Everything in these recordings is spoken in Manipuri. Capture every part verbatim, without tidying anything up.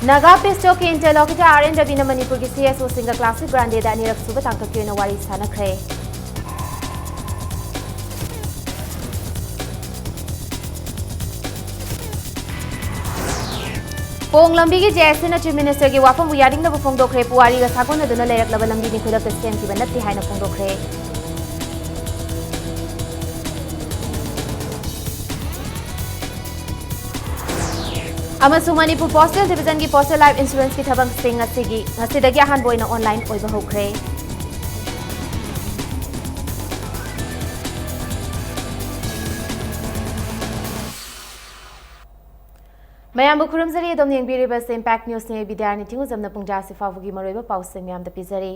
ꯅꯥꯒꯥ ꯄꯤꯁ ꯇꯣꯛꯀꯤ ꯏꯟꯇꯔꯂꯣꯀꯤꯇꯔ ꯑꯥꯔ ꯑꯦꯟ ꯔꯕꯤꯅ ꯃꯅꯤꯄꯨꯔꯒꯤ ꯁꯤ ꯑꯦꯁ ꯑꯣꯁꯤꯡꯒ ꯀ꯭ꯂꯥꯁꯤꯛ ꯒ꯭ꯔꯥꯟꯗꯦꯗ ꯑꯅꯤꯔꯛ ꯁꯨꯕ ꯇꯥꯡꯀꯛꯀꯤ ꯑꯣꯏꯅ ꯋꯥꯔꯤ ꯁꯥꯟꯅꯈ꯭ꯔꯦ꯫ ꯄꯣꯡ ꯂꯝꯕꯤꯒꯤ ꯖꯦ ꯑꯦꯁ ꯁꯤꯅ ꯆꯤꯐ ꯃꯤꯅꯤꯁꯇꯔꯒꯤ ꯋꯥꯐꯝꯕꯨ ꯌꯥꯅꯤꯡꯗꯕ ꯐꯣꯡꯗꯣꯛꯈ꯭ꯔꯦ꯫ ꯄꯨꯋꯥꯔꯤꯒ ꯁꯥꯒꯣꯟꯅꯗꯨꯅ ꯂꯩꯔꯛꯂꯕ ꯂꯝꯕꯤꯅꯤ, ꯈꯨꯗꯛꯇ ꯁꯦꯝꯈꯤꯕ ꯅꯠꯇꯦ ꯍꯥꯏꯅ ꯐꯣꯡꯗꯣꯛꯈ꯭ꯔꯦ꯫ ꯑꯃꯁꯨꯡ ꯃꯅꯤꯄꯨꯔ ꯄꯣꯁꯇꯦꯜ ꯗꯤꯕꯤꯖꯟꯒꯤ ꯄꯣꯁꯇꯦꯜ ꯂꯥꯏꯐ ꯏꯟꯁꯨꯔꯦꯟꯁꯀꯤ ꯊꯕꯛꯁꯤꯡ ꯉꯁꯤꯒꯤ, ꯉꯁꯤꯗꯒꯤ ꯑꯍꯥꯟꯕ ꯑꯣꯏꯅ ꯑꯣꯟꯂꯥꯏꯟ ꯑꯣꯏꯕ ꯍꯧꯈ꯭ꯔꯦ꯫ ꯃꯌꯥꯝꯕꯨ ꯈꯨꯔꯨꯝꯖꯔꯤ꯫ ꯑꯗꯣꯝꯅ ꯌꯦꯡꯕꯤꯔꯤꯕꯁꯤ ꯏꯝꯄꯦꯛ ꯅ꯭ꯌꯨꯁꯅꯤ꯫ ꯑꯩ ꯕꯤꯗ꯭ꯌꯥꯔꯥꯅꯤ ꯊꯤꯡꯉꯨꯖꯝꯅ ꯄꯨꯡꯖꯥꯁꯤ ꯐꯥꯎꯕꯒꯤ ꯃꯔꯨꯑꯣꯏꯕ ꯄꯥꯎꯁꯤꯡ ꯃꯌꯥꯝꯗ ꯄꯤꯖꯔꯤ꯫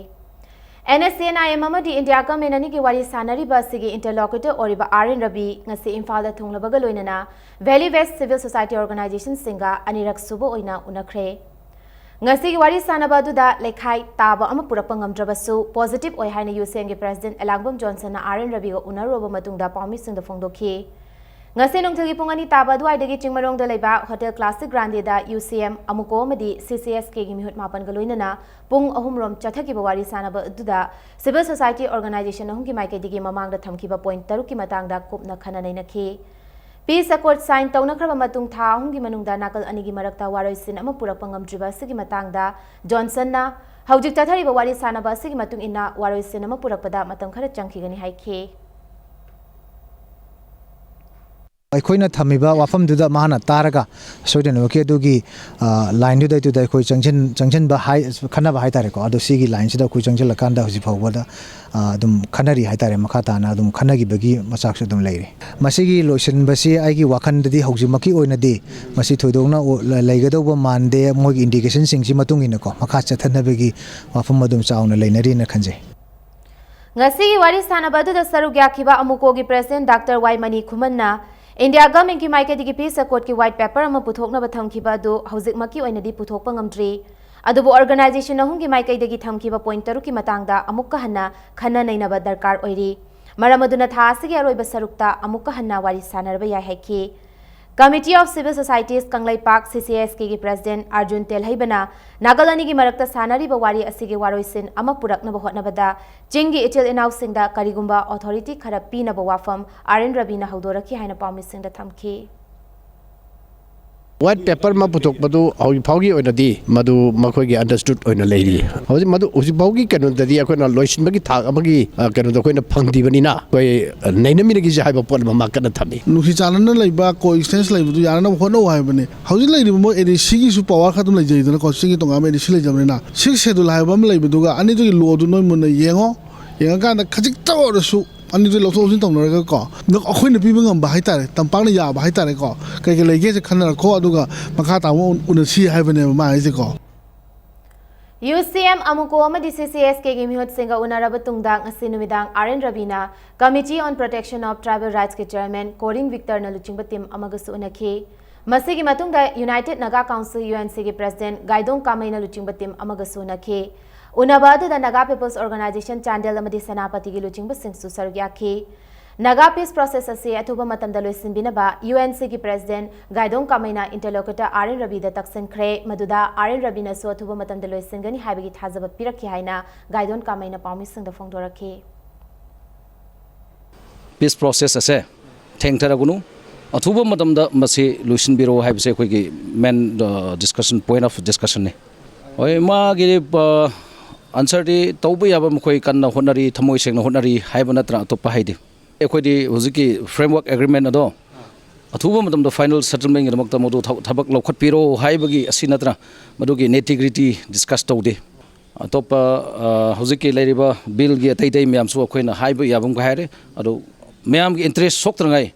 N S C N I M India government ꯒꯃꯦꯟ ꯑꯅꯤꯒꯤ ꯋꯥꯔꯤ ꯁꯥꯟꯅꯔꯤꯕ ꯑꯁꯤꯒꯤ ꯏꯟꯇꯔꯂꯣꯀ꯭ꯌꯨꯇꯔ ꯑꯣꯏꯔꯤꯕ ꯑꯥꯔ ꯑꯦꯟ ꯔꯕꯤ ꯉꯁꯤ ꯏꯝꯐꯥꯜꯗ ꯊꯨꯡꯂꯕꯒ ꯂꯣꯏꯅꯅ ꯚꯦꯂꯤ ꯕꯦꯁ ꯁꯤꯚꯤꯜ ꯁꯣꯁꯥꯏꯇꯤ ꯑꯣꯔꯒꯅꯥꯏꯖꯦꯁꯟꯁꯤꯡꯒ ꯑꯅꯤꯔꯛ ꯁꯨꯕ ꯑꯣꯏꯅ ꯎꯅꯈ꯭ꯔꯦ꯫ ꯉꯁꯤꯒꯤ ꯋꯥꯔꯤ ꯁꯥꯟꯅꯕ ꯑꯗꯨꯗ ꯂꯩꯈꯥꯏ ꯇꯥꯕ ꯑꯃ ꯄꯨꯔꯛꯄ ꯉꯝꯗ꯭ꯔꯕꯁꯨ, ꯄꯣꯖꯤꯇꯤꯚ ꯑꯣꯏ ꯍꯥꯏꯅ ꯌꯨ ꯁꯤ ꯑꯦꯝꯒꯤ ꯄ꯭ꯔꯦꯁꯤꯗꯦꯟꯠ ꯑꯦꯂꯥꯡꯕꯝ ꯖꯣꯟꯁꯟꯅ ꯑꯥꯔ ꯑꯦꯟ ꯔꯕꯤꯒ ꯎꯅꯔꯨꯔꯕ ꯃꯇꯨꯡꯗ ꯄꯥꯎꯃꯤꯁꯤꯡꯗ ꯐꯣꯡꯗꯣꯛꯈꯤ꯫ ꯉꯁꯤ ꯅꯨꯡꯊꯤꯜꯒꯤ ꯄꯨꯡ ꯑꯅꯤ ꯇꯥꯕ ꯑꯗꯨꯋꯥꯏꯗꯒꯤ ꯆꯤꯡꯃꯔꯣꯡꯗ ꯂꯩꯕ ꯍꯣꯇꯦꯜ ꯀ꯭ꯂꯥꯁꯤꯛ ꯒ꯭ꯔꯥꯟꯗꯦꯗ ꯌꯨ ꯁꯤ ꯑꯦꯝ, ꯑꯃꯨꯀꯣ ꯑꯃꯗꯤ ꯁꯤ ꯁꯤ ꯑꯦꯁ ꯀꯦꯒꯤ ꯃꯤꯍꯨꯠ ꯃꯥꯄꯟꯒ ꯂꯣꯏꯅꯅ ꯄꯨꯡ ꯑꯍꯨꯝ ꯔꯣꯝ ꯆꯠꯊꯈꯤꯕ ꯋꯥꯔꯤ ꯁꯥꯟꯅꯕ ꯑꯗꯨꯗ ꯁꯤꯚꯤꯜ ꯁꯣꯁꯥꯏꯇꯤ ꯑꯣꯔꯒꯅꯥꯏꯖꯦꯁꯟ ꯑꯍꯨꯝꯒꯤ ꯃꯥꯏꯀꯩꯗꯒꯤ ꯃꯃꯥꯡꯗ ꯊꯝꯈꯤꯕ ꯄꯣꯏꯟꯠ ꯇꯔꯨꯛꯀꯤ ꯃꯇꯥꯡꯗ ꯀꯨꯞꯅ ꯈꯟꯅ ꯅꯩꯅꯈꯤ꯫ ꯄꯤꯁ ꯑꯦꯀꯣꯔꯗ ꯁꯥꯏꯟ ꯇꯧꯅꯈ꯭ꯔꯕ ꯃꯇꯨꯡ ꯊꯥ ꯑꯍꯨꯝꯒꯤ ꯃꯅꯨꯡꯗ ꯅꯥꯀꯜ ꯑꯅꯤꯒꯤ ꯃꯔꯛꯇ ꯋꯥꯔꯣꯏꯁꯤꯟ ꯑꯃ ꯄꯨꯔꯛꯄ ꯉꯝꯗ꯭ꯔꯤꯕ ꯑꯁꯤꯒꯤ ꯃꯇꯥꯡꯗ ꯖꯣꯟꯁꯟꯅ ꯍꯧꯖꯤꯛ ꯆꯠꯊꯔꯤꯕ ꯋꯥꯔꯤ ꯁꯥꯟꯅꯕ ꯑꯁꯤꯒꯤ ꯃꯇꯨꯡ ꯏꯟꯅ ꯋꯥꯔꯣꯏꯁꯤꯟ ꯑꯃ ꯄꯨꯔꯛꯄꯗ ꯃꯇꯝ ꯈꯔ ꯆꯪꯈꯤꯒꯅꯤ ꯍꯥꯏꯈꯤ꯫ ꯑꯩꯈꯣꯏꯅ ꯊꯝꯃꯤꯕ ꯋꯥꯐꯝꯗꯨꯗ ꯃꯥꯅ ꯇꯥꯔꯒ ꯁꯣꯏꯗꯅꯃꯛꯀꯤ ꯑꯗꯨꯒꯤ, ꯑ, ꯂꯥꯏꯟꯗꯨꯗꯩꯗꯨꯗ ꯑꯩꯈꯣꯏ ꯆꯪꯁꯤꯟ-, ꯆꯪꯁꯤꯟꯕ ꯍꯥꯏ-, ꯈꯟꯅꯕ ꯍꯥꯏꯇꯥꯔꯦꯀꯣ꯫ ꯑꯗꯣ ꯁꯤꯒꯤ ꯂꯥꯏꯟꯁꯤꯗ ꯑꯩꯈꯣꯏ ꯆꯪꯁꯤꯜꯂꯀꯥꯟꯗ ꯍꯧꯖꯤꯛ ꯐꯥꯎꯕꯗ, ꯑ, ꯑꯗꯨꯝ ꯈꯟꯅꯔꯤ ꯍꯥꯏꯇꯥꯔꯦ꯫ ꯃꯈꯥ ꯇꯥꯅ ꯑꯗꯨꯝ ꯈꯟꯅꯈꯤꯕꯒꯤ ꯃꯆꯥꯛꯁꯨ ꯑꯗꯨꯝ ꯂꯩꯔꯤ꯫ ꯃꯁꯤꯒꯤ ꯂꯣꯏꯁꯤꯟꯕꯁꯤ ꯑꯩꯒꯤ ꯋꯥꯈꯜꯗꯗꯤ ꯍꯧꯖꯤꯛꯃꯛꯀꯤ ꯑꯣꯏꯅꯗꯤ ꯃꯁꯤ ꯊꯣꯏꯗꯣꯛꯅ ꯑꯣ-, ꯂ-, ꯂꯩꯒꯗꯧꯕ ꯃꯥꯟꯗꯦ꯫ ꯃꯣꯏꯒꯤ ꯏꯟꯗꯤꯀꯦꯁꯟꯁꯤꯡꯁꯤ ꯃꯇꯨꯡ ꯏꯟꯅꯀꯣ ꯃꯈꯥ ꯆꯠꯊꯅꯕꯒꯤ ꯋꯥꯐꯝ ꯑꯗꯨꯝ ꯆꯥꯎꯅ ꯂꯩꯅꯔꯤꯅ ꯈꯟꯖꯩ꯫ ꯉꯁꯤꯒꯤ ꯋꯥꯔꯤ ꯁꯥꯟꯅꯕ ꯑꯗꯨꯗ ꯁꯔꯨꯛ ꯌꯥꯈꯤꯕ ꯑꯃꯨꯀꯣꯒꯤ ꯄ꯭ꯔꯦꯁꯤꯗꯦꯟꯠ ꯗꯥꯛꯇꯔ ꯋꯥꯏ ꯃꯅꯤ ꯈꯨꯃꯟꯅ ꯏꯟꯗꯤꯌꯥ ꯒꯚꯔꯟꯃꯦꯟꯠꯀꯤ ꯃꯥꯏꯀꯩꯗꯒꯤ ꯄꯤꯁ ꯑꯦꯀꯣꯔꯗꯀꯤ ꯋꯥꯏꯠ ꯄꯦꯄꯔ ꯑꯃ ꯄꯨꯊꯣꯛꯅꯕ ꯊꯝꯈꯤꯕ ꯑꯗꯨ ꯍꯧꯖꯤꯛꯃꯛꯀꯤ ꯑꯣꯏꯅꯗꯤ ꯄꯨꯊꯣꯛꯄ ꯉꯝꯗ꯭ꯔꯤ꯫ ꯑꯗꯨꯕꯨ ꯑꯣꯔꯒꯅꯥꯏꯖꯦꯁꯟ ꯑꯍꯨꯝꯒꯤ ꯃꯥꯏꯀꯩꯗꯒꯤ ꯊꯝꯈꯤꯕ ꯄꯣꯏꯟꯠ ꯇꯔꯨꯛꯀꯤ ꯃꯇꯥꯡꯗ ꯑꯃꯨꯛꯀ ꯍꯟꯅ ꯈꯟꯅ ꯅꯩꯅꯕ ꯗꯔꯀꯥꯔ ꯑꯣꯏꯔꯤ꯫ ꯃꯔꯝ ꯑꯗꯨꯅ ꯊꯥ ꯑꯁꯤꯒꯤ ꯑꯔꯣꯏꯕ ꯁꯔꯨꯛꯇ ꯑꯃꯨꯛꯀ ꯍꯟꯅ ꯋꯥꯔꯤ ꯁꯥꯟꯅꯔꯕ ꯌꯥꯏ ꯍꯥꯏꯈꯤ꯫ Committee of Civil Societies Kangleipak, C C I S K ꯒꯤ President ꯑꯔꯖꯨꯟ ꯇꯦꯜꯍꯩꯕꯅ ꯅꯥꯀꯜ ꯑꯅꯤꯒꯤ ꯃꯔꯛꯇ ꯁꯥꯟꯅꯔꯤꯕ ꯋꯥꯔꯤ ꯑꯁꯤꯒꯤ ꯋꯥꯔꯣꯏꯁꯤꯟ ꯑꯃ ꯄꯨꯔꯛꯅꯕ ꯍꯣꯠꯅꯕꯗ ꯆꯤꯡꯒꯤ ꯏꯆꯤꯜ ꯏꯅꯥꯎꯁꯤꯡꯗ ꯀꯔꯤꯒꯨꯝꯕ authority ꯈꯔ ꯄꯤꯅꯕ ꯋꯥꯐꯝ ꯑꯥꯔ ꯑꯦꯟ ꯔꯕꯤꯅ ꯍꯧꯗꯣꯔꯛꯈꯤ ꯍꯥꯏꯅ ꯄꯥꯎꯃꯤꯁꯤꯡꯗ ꯊꯝꯈꯤ꯫ White paper ꯑꯃ ꯄꯨꯊꯣꯛꯄꯗꯨ ꯍꯧꯖꯤꯛ ꯐꯥꯎꯒꯤ ꯑꯣꯏꯅꯗꯤ ꯃꯗꯨ ꯃꯈꯣꯏꯒꯤ understood ꯑꯣꯏꯅ ꯂꯩꯔꯤ꯫ ꯍꯧꯖꯤꯛ ꯃꯗꯨ ꯍꯧꯖꯤꯛ ꯐꯥꯎꯒꯤ ꯀꯩꯅꯣꯗꯗꯤ ꯑꯩꯈꯣꯏꯅ ꯂꯣꯏꯁꯤꯟꯕꯒꯤ ꯊꯥꯛ ꯑꯃꯒꯤ ꯑ, ꯀꯩꯅꯣꯗꯣ ꯑꯩꯈꯣꯏꯅ ꯐꯪꯗ꯭ꯔꯤꯕꯅꯤꯅ ꯑꯩꯈꯣꯏ ꯑ, ꯅꯩꯅꯃꯤꯟꯅꯈꯤꯁꯦ ꯍꯥꯏꯕ ꯄꯣꯠ ꯑꯃ ꯃꯥ ꯀꯟꯅ ꯊꯝꯃꯤ꯫ ꯅꯨꯡꯁꯤ ꯆꯥꯟꯅꯅ ꯂꯩꯕ, coexistence ꯂꯩꯕꯗꯨ ꯌꯥꯅꯅꯕ ꯍꯣꯠꯅꯧ ꯍꯥꯏꯕꯅꯤ꯫ ꯍꯧꯖꯤꯛ ꯂꯩꯔꯤꯕ ꯃꯣꯏ A D C ꯒꯤꯁꯨ power ꯈꯔ ꯑꯗꯨꯝ ꯂꯩꯖꯩꯗꯅꯀꯣ, ꯆꯤꯡꯒꯤ ꯇꯣꯉꯥꯟꯕ A D C ꯂꯩꯖꯕꯅꯤꯅ, Sixth Schedule ꯍꯥꯏꯕ ꯑꯃ ꯂꯩꯕꯗꯨꯒ ꯑꯅꯤꯗꯨꯒꯤ law ꯗꯨ ꯅꯣꯏ ꯃꯨꯟꯅ ꯌꯦꯡꯉꯣ꯫ ꯌꯦꯡꯉꯀꯥꯟꯗ ꯈꯖꯤꯛꯇ ꯑꯣꯏꯔꯁꯨ ꯑꯅꯤꯗꯨ ꯂꯧꯊꯣꯛ ꯂꯧꯁꯤꯟ ꯇꯧꯅꯔꯒꯀꯣ, ꯅ-, ꯑꯩꯈꯣꯏꯅ ꯄꯤꯕ ꯉꯝꯕ ꯍꯥꯏꯇꯥꯔꯦ, ꯇꯝꯄꯥꯛꯅ ꯌꯥꯕ ꯍꯥꯏꯇꯥꯔꯦꯀꯣ, ꯀꯩ ꯀꯩ ꯂꯩꯒꯦꯁꯦ ꯈꯟꯅꯔꯛꯈꯣ, ꯑꯗꯨꯒ ꯃꯈꯥ ꯇꯥꯕ ꯎ-, ꯎꯅꯁꯤ ꯍꯥꯏꯕꯅꯦꯕ ꯃꯥ ꯍꯥꯏꯁꯦꯀꯣ꯫ U C M, AMUCO ꯑꯃꯗꯤ C C I S K ꯒꯤ ꯃꯤꯍꯨꯠꯁꯤꯡꯒ ꯎꯅꯔꯕ ꯇꯨꯡꯗ ꯉꯁꯤ ꯅꯨꯃꯤꯗꯥꯡ ꯑꯥꯔ ꯑꯦꯟ ꯔꯕꯤꯅ Committee on Protection of Tribal Rights ꯀꯤ Chairman ꯀꯣꯔꯤꯡ ꯕꯤꯛꯇꯔꯅ ꯂꯨꯆꯤꯡꯕ team ꯑꯃꯒꯁꯨ ꯎꯅꯈꯤ꯫ ꯃꯁꯤꯒꯤ ꯃꯇꯨꯡꯗ United Naga Council, U N C ꯒꯤ President ꯒꯥꯏꯗꯣꯡ ꯀꯥꯃꯩꯅ ꯂꯨꯆꯤꯡꯕ team ꯑꯃꯒꯁꯨ ꯎꯅꯈꯤ꯫ ꯎꯅꯕ ꯑꯗꯨꯗ Naga People's Organisation ꯆꯥꯟꯗꯦꯜ ꯑꯃꯗꯤ ꯁꯦꯅꯥꯄꯇꯤꯒꯤ ꯂꯨꯆꯤꯡꯕꯁꯤꯡꯁꯨ ꯁꯔꯨꯛ ꯌꯥꯈꯤ꯫ Naga peace process ꯑꯁꯤ ꯑꯊꯨꯕ ꯃꯇꯝꯗ ꯂꯣꯏꯁꯤꯟꯕꯤꯅꯕ U N C ꯒꯤ President ꯒꯥꯏꯗꯣꯡ ꯀꯥꯃꯩꯅ interlocutor ꯑꯥꯔ ꯑꯦꯟ ꯔꯕꯤꯗ ꯇꯛꯁꯤꯟꯈ꯭ꯔꯦ, ꯃꯗꯨꯗ ꯑꯥꯔ ꯑꯦꯟ ꯔꯕꯤꯅꯁꯨ ꯑꯊꯨꯕ ꯃꯇꯝꯗ ꯂꯣꯏꯁꯤꯟꯒꯅꯤ ꯍꯥꯏꯕꯒꯤ ꯊꯥꯖꯕ ꯄꯤꯔꯛꯈꯤ ꯍꯥꯏꯅ ꯒꯥꯏꯗꯣꯡ ꯀꯥꯃꯩꯅ ꯄꯥꯎꯃꯤꯁꯤꯡꯗ ꯐꯣꯡꯗꯣꯔꯛꯈꯤ꯫ Peace process ꯑꯁꯦ ꯊꯦꯡꯊꯔꯒꯅꯨ, ꯑꯊꯨꯕ ꯃꯇꯝꯗ ꯃꯁꯤ ꯂꯣꯏꯁꯤꯟꯕꯤꯔꯣ ꯍꯥꯏꯕꯁꯦ ꯑꯩꯈꯣꯏꯒꯤ main discussion, point of discussion ꯅꯤ꯫ ꯍꯣꯏ, ꯃꯥꯒꯤ answer ꯗꯤ ꯇꯧꯕ ꯌꯥꯕ ꯃꯈꯣꯏ ꯀꯟꯅ ꯍꯣꯠꯅꯔꯤ, ꯊꯃꯣꯏ ꯁꯦꯡꯅ ꯍꯣꯠꯅꯔꯤ ꯍꯥꯏꯕ ꯅꯠꯇꯅ ꯑꯇꯣꯞꯄ ꯍꯥꯏꯗꯦ꯫ ꯑꯩꯈꯣꯏꯗꯤ ꯍꯧꯖꯤꯛꯀꯤ framework agreement ꯑꯗꯣ ꯑꯊꯨꯕ ꯃꯇꯝꯗ final settlement ꯒꯤꯗꯃꯛꯇ ꯃꯗꯨ ꯊꯕꯛ ꯂꯧꯈꯠꯄꯤꯔꯣ ꯍꯥꯏꯕꯒꯤ ꯑꯁꯤ ꯅꯠꯇꯅ ꯃꯗꯨꯒꯤ nitty gritty discuss ꯇꯧꯗꯦ꯫ ꯑꯇꯣꯞꯄ ꯍꯧꯖꯤꯛꯀꯤ ꯂꯩꯔꯤꯕ bill ꯒꯤ ꯑꯇꯩ ꯑꯇꯩ ꯃꯌꯥꯝꯁꯨ ꯑꯩꯈꯣꯏꯅ ꯍꯥꯏꯕ ꯌꯥꯕ ꯃꯈꯩ ꯍꯥꯏꯔꯦ꯫ ꯑꯗꯨ ꯃꯌꯥꯝꯒꯤ interest ꯁꯣꯛꯇꯅꯉꯥꯏ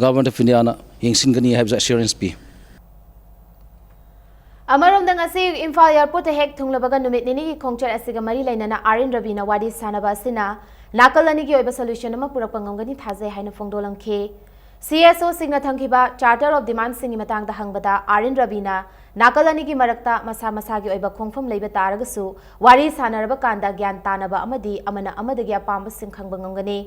Government of India ꯅ ꯌꯦꯡꯁꯤꯟꯒꯅꯤ ꯍꯥꯏꯕꯁꯦ assurance ꯄꯤ꯫ ꯑꯃꯔꯣꯝꯗ ꯉꯁꯤ ꯏꯝꯐꯥꯜ airport ꯇ ꯍꯦꯛ ꯊꯨꯡꯂꯕꯒ ꯅꯨꯃꯤꯠ ꯅꯤꯅꯤꯒꯤ ꯈꯣꯡꯆꯠ ꯑꯁꯤꯒ ꯃꯔꯤ ꯂꯩꯅꯅ ꯑꯥꯔ ꯑꯦꯟ ꯔꯕꯤꯅ ꯋꯥꯔꯤ ꯁꯥꯅꯕ ꯑꯁꯤꯅ ꯅꯥꯀꯜ ꯑꯅꯤꯒꯤ ꯑꯣꯏꯕ solution ꯑꯃ ꯄꯨꯔꯛꯄ ꯉꯝꯒꯅꯤ ꯊꯥꯖꯩ ꯍꯥꯏꯅ ꯐꯣꯡꯗꯣꯛꯂꯝꯈꯤ꯫ C S O ꯁꯤꯡꯅ ꯊꯝꯈꯤꯕ Charter of Demand ꯁꯤꯡꯒꯤ ꯃꯇꯥꯡꯗ ꯍꯪꯕꯗ ꯑꯥꯔ ꯑꯦꯟ ꯔꯕꯤꯅ ꯅꯥꯀꯜ ꯑꯅꯤꯒꯤ ꯃꯔꯛꯇ ꯃꯁꯥ ꯃꯁꯥꯒꯤ ꯑꯣꯏꯕ ꯈꯣꯡꯐꯝ ꯂꯩꯕ ꯇꯥꯔꯒꯁꯨ ꯋꯥꯔꯤ ꯁꯥꯅꯔꯕ ꯀꯥꯟꯗ ꯒ꯭ꯌꯥꯟ ꯇꯥꯅꯕ ꯑꯃꯗꯤ ꯑꯃꯅ ꯑꯃꯗꯒꯤ ꯑꯄꯥꯝꯕꯁꯤꯡ ꯈꯪꯕ ꯉꯝꯒꯅꯤ꯫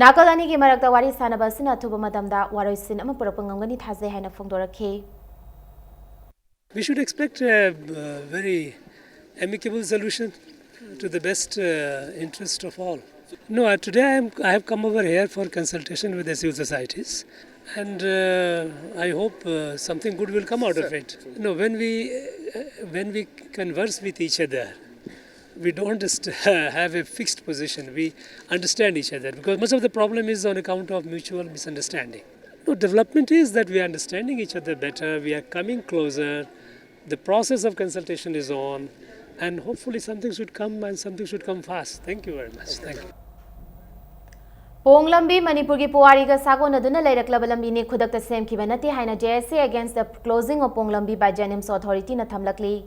ꯅꯥꯀꯜ ꯑꯅꯤꯒꯤ ꯃꯔꯛꯇ ꯋꯥꯔꯤ ꯁꯥꯟꯅꯕ ꯑꯁꯤꯅ ꯑꯊꯨꯕ ꯃꯇꯝꯗ ꯋꯥꯔꯣꯏꯁꯤꯟ ꯑꯃ ꯄꯨꯔꯛꯄ ꯉꯝꯒꯅꯤ ꯊꯥꯖꯩ ꯍꯥꯏꯅ ꯐꯣꯡꯗꯣꯔꯛꯈꯤ꯫ We should expect a uh, very amicable solution to the best uh, interest of all. No, uh, today I, am, I have come over here for consultation with the civil societies, and uh, I hope uh, something good will come out of it. No, when we uh, when we converse with each other, we don't just have a fixed position. We understand each other because much of the problem is on account of mutual misunderstanding. No, development is that we are understanding each other better. We are coming closer. The process of consultation is on, and hopefully something should come and something should come fast. Thank you very much. Thank you. ꯄꯣꯡ ꯂꯝꯕꯤ ꯃꯅꯤꯄꯨꯔꯒꯤ ꯄꯨꯋꯥꯔꯤꯒ ꯁꯥꯒꯣꯟꯅꯗꯨꯅ ꯂꯩꯔꯛꯂꯕ ꯂꯝꯕꯤꯅꯤ, ꯈꯨꯗꯛꯇ ꯁꯦꯝꯈꯤꯕ ꯅꯠꯇꯦ ꯍꯥꯏꯅ J S C against the closing of Pong Lambi by Jenims Authority ꯅ ꯊꯝꯂꯛꯂꯤ꯫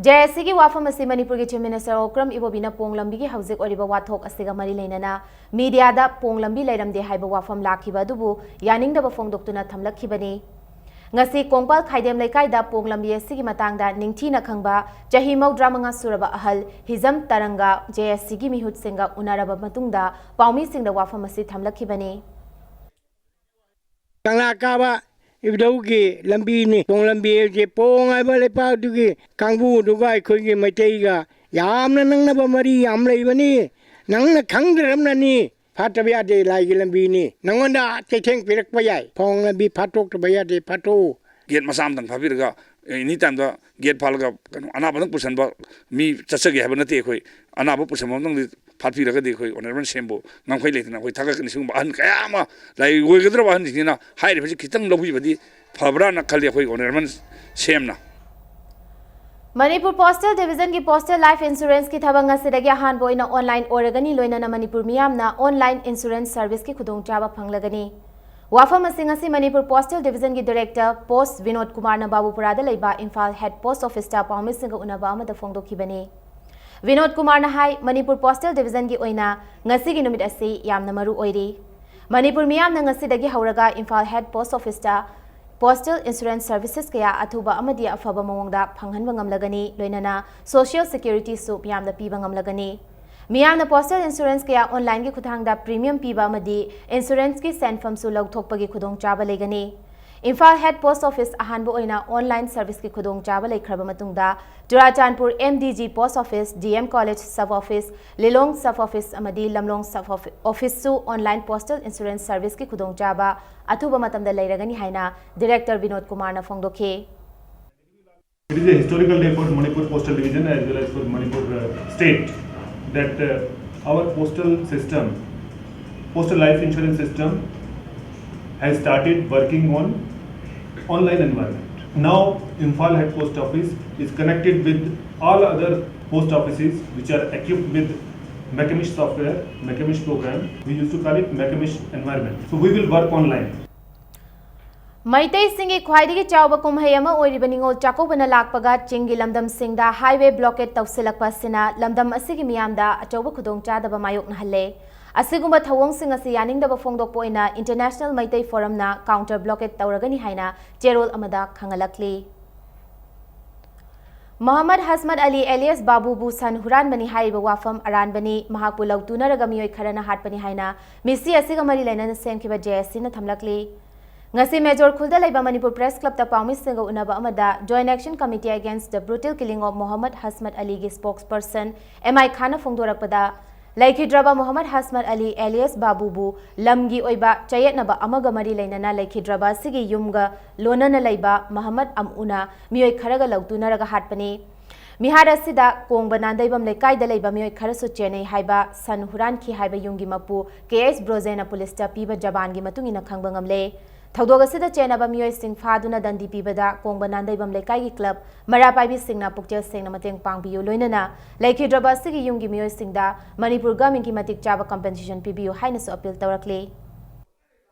J S C ꯒꯤ ꯋꯥꯐꯝ ꯑꯁꯤ ꯃꯅꯤꯄꯨꯔꯒꯤ Chief Minister ꯑꯣꯀ꯭ꯔꯝ ꯏꯕꯣꯕꯤꯅ ꯄꯣꯡ ꯂꯝꯕꯤꯒꯤ ꯍꯧꯖꯤꯛ ꯑꯣꯏꯔꯤꯕ ꯋꯥꯊꯣꯛ ꯑꯁꯤꯒ ꯃꯔꯤ ꯂꯩꯅꯅ media ꯗ ꯄꯣꯡ ꯂꯝꯕꯤ ꯂꯩꯔꯝꯗꯦ ꯍꯥꯏꯕ ꯋꯥꯐꯝ ꯂꯥꯛꯈꯤꯕ ꯑꯗꯨꯕꯨ ꯌꯥꯅꯤꯡꯗꯕ ꯐꯣꯡꯗꯣꯛꯇꯨꯅ ꯊꯝꯂꯛꯈꯤꯕꯅꯤ꯫ ꯉꯁꯤ ꯀꯣꯡꯄꯥꯜ ꯈꯥꯏꯗꯦꯝ ꯂꯩꯀꯥꯏꯗ ꯄꯣꯡ ꯂꯝꯕꯤ ꯑꯁꯤꯒꯤ ꯃꯇꯥꯡꯗ ꯅꯤꯡꯊꯤꯅ ꯈꯪꯕ ꯆꯍꯤ ꯃꯧꯗ꯭ꯔꯥ ꯃꯉꯥ ꯁꯨꯔꯕ ꯑꯍꯜ ꯍꯤꯖꯝ ꯇꯔꯪꯒ J S C ꯒꯤ ꯃꯤꯍꯨꯠꯁꯤꯡꯒ ꯎꯅꯔꯕ ꯃꯇꯨꯡꯗ ꯄꯥꯎꯃꯤꯁꯤꯡꯗ ꯋꯥꯐꯝ ꯑꯁꯤ ꯊꯝꯂꯛꯈꯤꯕꯅꯤ꯫ ꯀꯪꯂꯥ ꯀꯥꯕ ꯏꯕꯨꯙꯧꯒꯤ ꯂꯝꯕꯤꯅꯤ꯫ ꯄꯣꯡ ꯂꯝꯕꯤ ꯍꯥꯏꯕꯁꯦ ꯄꯣꯡ ꯍꯥꯏꯕ ꯂꯩꯄꯥꯛꯇꯨꯒꯤ ꯀꯥꯡꯕꯨꯗꯨꯒ ꯑꯩꯈꯣꯏꯒꯤ ꯃꯩꯇꯩꯒ ꯌꯥꯝꯅ ꯅꯛꯅꯕ ꯃꯔꯤ ꯌꯥꯝ ꯂꯩꯕꯅꯤ꯫ ꯅꯪꯅ ꯈꯪꯗ꯭ꯔꯝꯅꯅꯤ꯫ ꯐꯥꯠꯇꯕ ꯌꯥꯗꯦ, ꯂꯥꯏꯒꯤ ꯂꯝꯕꯤꯅꯤ꯫ ꯅꯪꯉꯣꯟꯗ ꯆꯩꯊꯦꯡ ꯄꯤꯔꯛꯄ ꯌꯥꯏ꯫ ꯄꯣꯡ ꯂꯝꯕꯤ ꯐꯥꯠꯇꯣꯛꯇꯕ ꯌꯥꯗꯦ, ꯐꯥꯠꯇꯣꯛꯎ꯫ ꯒꯦꯠ ꯃꯆꯥ ꯑꯃꯇꯪ ꯐꯥꯕꯤꯔꯒ ꯑꯦꯅꯤ ꯇꯥꯏꯝꯗ ꯒꯦꯠ ꯐꯥꯜꯂꯒ ꯀꯩꯅꯣ ꯑꯅꯥꯕꯗꯪ ꯄꯨꯁꯟꯕ ꯃꯤ ꯆꯠꯆꯒꯦ ꯍꯥꯏꯕ ꯅꯠꯇꯦ꯫ ꯑꯩꯈꯣꯏ ꯑꯅꯥꯕ ꯄꯨꯁꯟꯕ ꯑꯃꯇꯪꯗꯤ ꯐꯥꯠꯄꯤꯔꯒꯗꯤ ꯑꯩꯈꯣꯏ ꯑꯣꯅꯔꯦꯕꯜ ꯁꯤ ꯑꯦꯝꯕꯨ ꯉꯝꯈꯩ ꯂꯩꯇꯅ ꯑꯩꯈꯣꯏ ꯊꯥꯒꯠꯀꯅꯤ꯫ ꯁꯤꯒꯨꯝꯕ ꯑꯍꯟ ꯀꯌꯥ ꯑꯃ ꯂꯥꯏ ꯑꯣꯏꯒꯗ꯭ꯔꯕ ꯑꯍꯟꯁꯤꯡꯁꯤꯅ ꯍꯥꯏꯔꯤꯕꯁꯤ ꯈꯤꯇꯪ ꯂꯧꯕꯤꯕꯗꯤ ꯐꯕ꯭ꯔꯥꯅ ꯈꯜꯂꯤ ꯑꯩꯈꯣꯏ ꯑꯣꯅꯔꯦꯕꯜ ꯁꯤ ꯑꯦꯝꯅ꯫ ꯃꯅꯤꯄꯨꯔ Postal Division ꯒꯤ Postal Life Insurance ꯀꯤ ꯊꯕꯛ ꯉꯁꯤꯗꯒꯤ ꯑꯍꯥꯟꯕ ꯑꯣꯏꯅ online ꯑꯣꯏꯔꯒꯅꯤ꯫ ꯂꯣꯏꯅꯅ ꯃꯅꯤꯄꯨꯔ ꯃꯤꯌꯥꯝꯅ online insurance service ꯀꯤ ꯈꯨꯗꯣꯡꯆꯥꯕ ꯐꯪꯂꯒꯅꯤ꯫ ꯋꯥꯐꯝ ꯑꯁꯤ ꯉꯁꯤ ꯃꯅꯤꯄꯨꯔ Postal Division ꯒꯤ Director Post ꯕꯤꯅꯣꯗ ꯀꯨꯃꯥꯔꯅ ꯕꯥꯕꯨꯄꯨꯔꯥꯗ ꯂꯩꯕ ꯏꯝꯐꯥꯜ Head Post Office ꯇ ꯄꯥꯎꯃꯤꯁꯤꯡꯒ ꯎꯅꯕ ꯑꯃꯗ ꯐꯣꯡꯗꯣꯛꯈꯤꯕꯅꯤ꯫ ꯕꯤꯅꯣꯗ ꯀꯨꯃꯥꯔꯅ ꯍꯥꯏ, ꯃꯅꯤꯄꯨꯔ Postal Division ꯒꯤ ꯑꯣꯏꯅ ꯉꯁꯤꯒꯤ ꯅꯨꯃꯤꯠ ꯑꯁꯤ ꯌꯥꯝꯅ ꯃꯔꯨ ꯑꯣꯏꯔꯤ꯫ ꯃꯅꯤꯄꯨꯔ ꯃꯤꯌꯥꯝꯅ ꯉꯁꯤꯗꯒꯤ ꯍꯧꯔꯒ ꯏꯝꯐꯥꯜ Head Post Office ꯇ Postal Insurance Services ꯀꯌꯥ ꯑꯊꯨꯕ ꯑꯃꯗꯤ ꯑꯐꯕ ꯃꯑꯣꯡꯗ ꯐꯪꯍꯟꯕ ꯉꯝꯂꯒꯅꯤ, ꯂꯣꯏꯅꯅ Social Security ꯁꯨ ꯃꯤꯌꯥꯝꯗ ꯄꯤꯕ ꯉꯝꯂꯒꯅꯤ꯫ ꯃꯤꯌꯥꯝꯅ postal insurance ꯀꯌꯥ online ꯒꯤ ꯈꯨꯠꯊꯥꯡꯗ premium ꯄꯤꯕ ꯑꯃꯗꯤ insurance ꯀꯤ ꯁꯦꯟꯐꯝꯁꯨ ꯂꯧꯊꯣꯛꯄꯒꯤ ꯈꯨꯗꯣꯡꯆꯥꯕ ꯂꯩꯒꯅꯤ꯫ ꯏꯝꯐꯥꯜ head post office ꯑꯍꯥꯟꯕ ꯑꯣꯏꯅ online service ꯀꯤ ꯈꯨꯗꯣꯡꯆꯥꯕ ꯂꯩꯈ꯭ꯔꯕ ꯃꯇꯨꯡꯗ, Churachandpur M D G post office, D M college sub office, ꯂꯤꯂꯣꯡ sub office ꯑꯃꯗꯤ ꯂꯝꯂꯣꯡ sub office ꯁꯨ online postal insurance service ꯀꯤ ꯈꯨꯗꯣꯡꯆꯥꯕ ꯑꯊꯨꯕ ꯃꯇꯝꯗ ꯂꯩꯔꯒꯅꯤ ꯍꯥꯏꯅ Director ꯕꯤꯅꯣꯗ ꯀꯨꯃꯥꯔꯅ ꯐꯣꯡꯗꯣꯛꯈꯤ꯫ It is a historical day for Manipur Postal Division as well as for Manipur uh, state that uh, our postal system, postal life insurance system has started working on online environment. Now Imphal head post office is connected with all other post offices which are equipped with Makamish software, Makamish program. We used to call it Makamish environment. So we will work online. ꯃꯩꯇꯩꯁꯤꯡꯒꯤ ꯈ꯭ꯋꯥꯏꯗꯒꯤ ꯆꯥꯎꯕ ꯀꯨꯝꯍꯩ ꯑꯃ ꯑꯣꯏꯔꯤꯕ ꯅꯤꯉꯣꯜ ꯆꯥꯛꯀꯧꯕꯅ ꯂꯥꯛꯄꯒ ꯆꯤꯡꯒꯤ ꯂꯝꯗꯝꯁꯤꯡꯗ highway blockade ꯇꯧꯁꯤꯜꯂꯛꯄ ꯑꯁꯤꯅ ꯂꯝꯗꯝ ꯑꯁꯤꯒꯤ ꯃꯤꯌꯥꯝꯗ ꯑꯆꯧꯕ ꯈꯨꯗꯣꯡꯆꯥꯗꯕ ꯃꯥꯌꯣꯛꯅꯍꯜꯂꯦ꯫ ꯑꯁꯤꯒꯨꯝꯕ ꯊꯧꯑꯣꯡꯁꯤꯡ ꯑꯁꯤ ꯌꯥꯅꯤꯡꯗꯕ ꯐꯣꯡꯗꯣꯛꯄ ꯑꯣꯏꯅ International Meitei Forum ꯅ counter blockade ꯇꯧꯔꯒꯅꯤ ꯍꯥꯏꯅ ꯆꯦꯔꯣꯜ ꯑꯃꯗ ꯈꯪꯍꯜꯂꯛꯂꯤ꯫ ꯃꯣꯍꯝꯃꯗ ꯍꯁꯃꯠ ꯑꯂꯤ alias ꯕꯥꯕꯨꯕꯨ ꯁꯟ ꯍꯨꯔꯥꯟꯕꯅꯤ ꯍꯥꯏꯔꯤꯕ ꯋꯥꯐꯝ ꯑꯔꯥꯟꯕꯅꯤ, ꯃꯍꯥꯛꯄꯨ ꯂꯧꯇꯨꯅꯔꯒ ꯃꯤꯑꯣꯏ ꯈꯔꯅ ꯍꯥꯠꯄꯅꯤ ꯍꯥꯏꯅ ꯃꯤꯁꯤ ꯑꯁꯤꯒ ꯃꯔꯤ ꯂꯩꯅꯅ ꯁꯦꯝꯈꯤꯕ JAC ꯅ ꯊꯝꯂꯛꯂꯤ꯫ ꯉꯁꯤ ꯃꯦꯖꯣꯔ ꯈꯨꯜꯗ ꯂꯩꯕ ꯃꯅꯤꯄꯨꯔ Press Club ꯇ ꯄꯥꯎꯃꯤꯁꯤꯡꯒ ꯎꯅꯕ ꯑꯃꯗ Joint Action Committee Against the Brutal Killing of Mohammad Hasmat Ali ꯒꯤ spokesperson M I Khan ꯅ ꯐꯣꯡꯗꯣꯔꯛꯄꯗ, ꯂꯩꯈꯤꯗ꯭ꯔꯕ ꯃꯣꯍꯝꯃꯗ ꯍꯁꯃꯠ ꯑꯂꯤ alias ꯕꯥꯕꯨꯕꯨ ꯂꯝꯒꯤ ꯑꯣꯏꯕ ꯆꯌꯦꯠꯅꯕ ꯑꯃꯒ ꯃꯔꯤ ꯂꯩꯅꯅ ꯂꯩꯈꯤꯗ꯭ꯔꯕ ꯑꯁꯤꯒꯤ ꯌꯨꯝꯒ ꯂꯣꯟꯅꯅ ꯂꯩꯕ ꯃꯍꯝꯃꯗ ꯑꯃꯨꯅ ꯃꯤꯑꯣꯏ ꯈꯔꯒ ꯂꯧꯇꯨꯅꯔꯒ ꯍꯥꯠꯄꯅꯤ꯫ ꯃꯤꯍꯥꯠ ꯑꯁꯤꯗ ꯀꯣꯡꯕ ꯅꯥꯟꯗꯩꯕꯝ ꯂꯩꯀꯥꯏꯗ ꯂꯩꯕ ꯃꯤꯑꯣꯏ ꯈꯔꯁꯨ ꯆꯦꯟꯅꯩ ꯍꯥꯏꯕ ꯁꯟ ꯍꯨꯔꯥꯟꯈꯤ ꯍꯥꯏꯕ ꯌꯨꯝꯒꯤ ꯃꯄꯨ ꯀꯦ ꯑꯦꯁ ꯕ꯭ꯔꯣꯖꯦꯅ ꯄꯨꯂꯤꯁꯇ ꯄꯤꯕ ꯖꯕꯥꯟꯒꯤ ꯃꯇꯨꯡ ꯏꯟꯅ ꯈꯪꯕ ꯉꯝꯂꯦ꯫ ꯊꯧꯗꯣꯛ ꯑꯁꯤꯗ ꯆꯦꯟꯅꯕ ꯃꯤꯑꯣꯏꯁꯤꯡ ꯐꯥꯗꯨꯅ ꯗꯟꯗꯤ ꯄꯤꯕꯗ ꯀꯣꯡꯕ ꯅꯥꯟꯗꯩꯕꯝ ꯂꯩꯀꯥꯏꯒꯤ club ꯃꯩꯔꯥ ꯄꯥꯏꯕꯤꯁꯤꯡꯅ ꯄꯨꯛꯆꯦꯜ ꯁꯦꯡꯅ ꯃꯇꯦꯡ ꯄꯥꯡꯕꯤꯌꯨ, ꯂꯣꯏꯅꯅ ꯂꯩꯈꯤꯗ꯭ꯔꯕ ꯑꯁꯤꯒꯤ ꯌꯨꯝꯒꯤ ꯃꯤꯑꯣꯏꯁꯤꯡꯗ ꯃꯅꯤꯄꯨꯔ government ꯀꯤ ꯃꯇꯤꯛ ꯆꯥꯕ compensation ꯄꯤꯕꯤꯌꯨ ꯍꯥꯏꯅꯁꯨ appeal ꯇꯧꯔꯛꯂꯤ꯫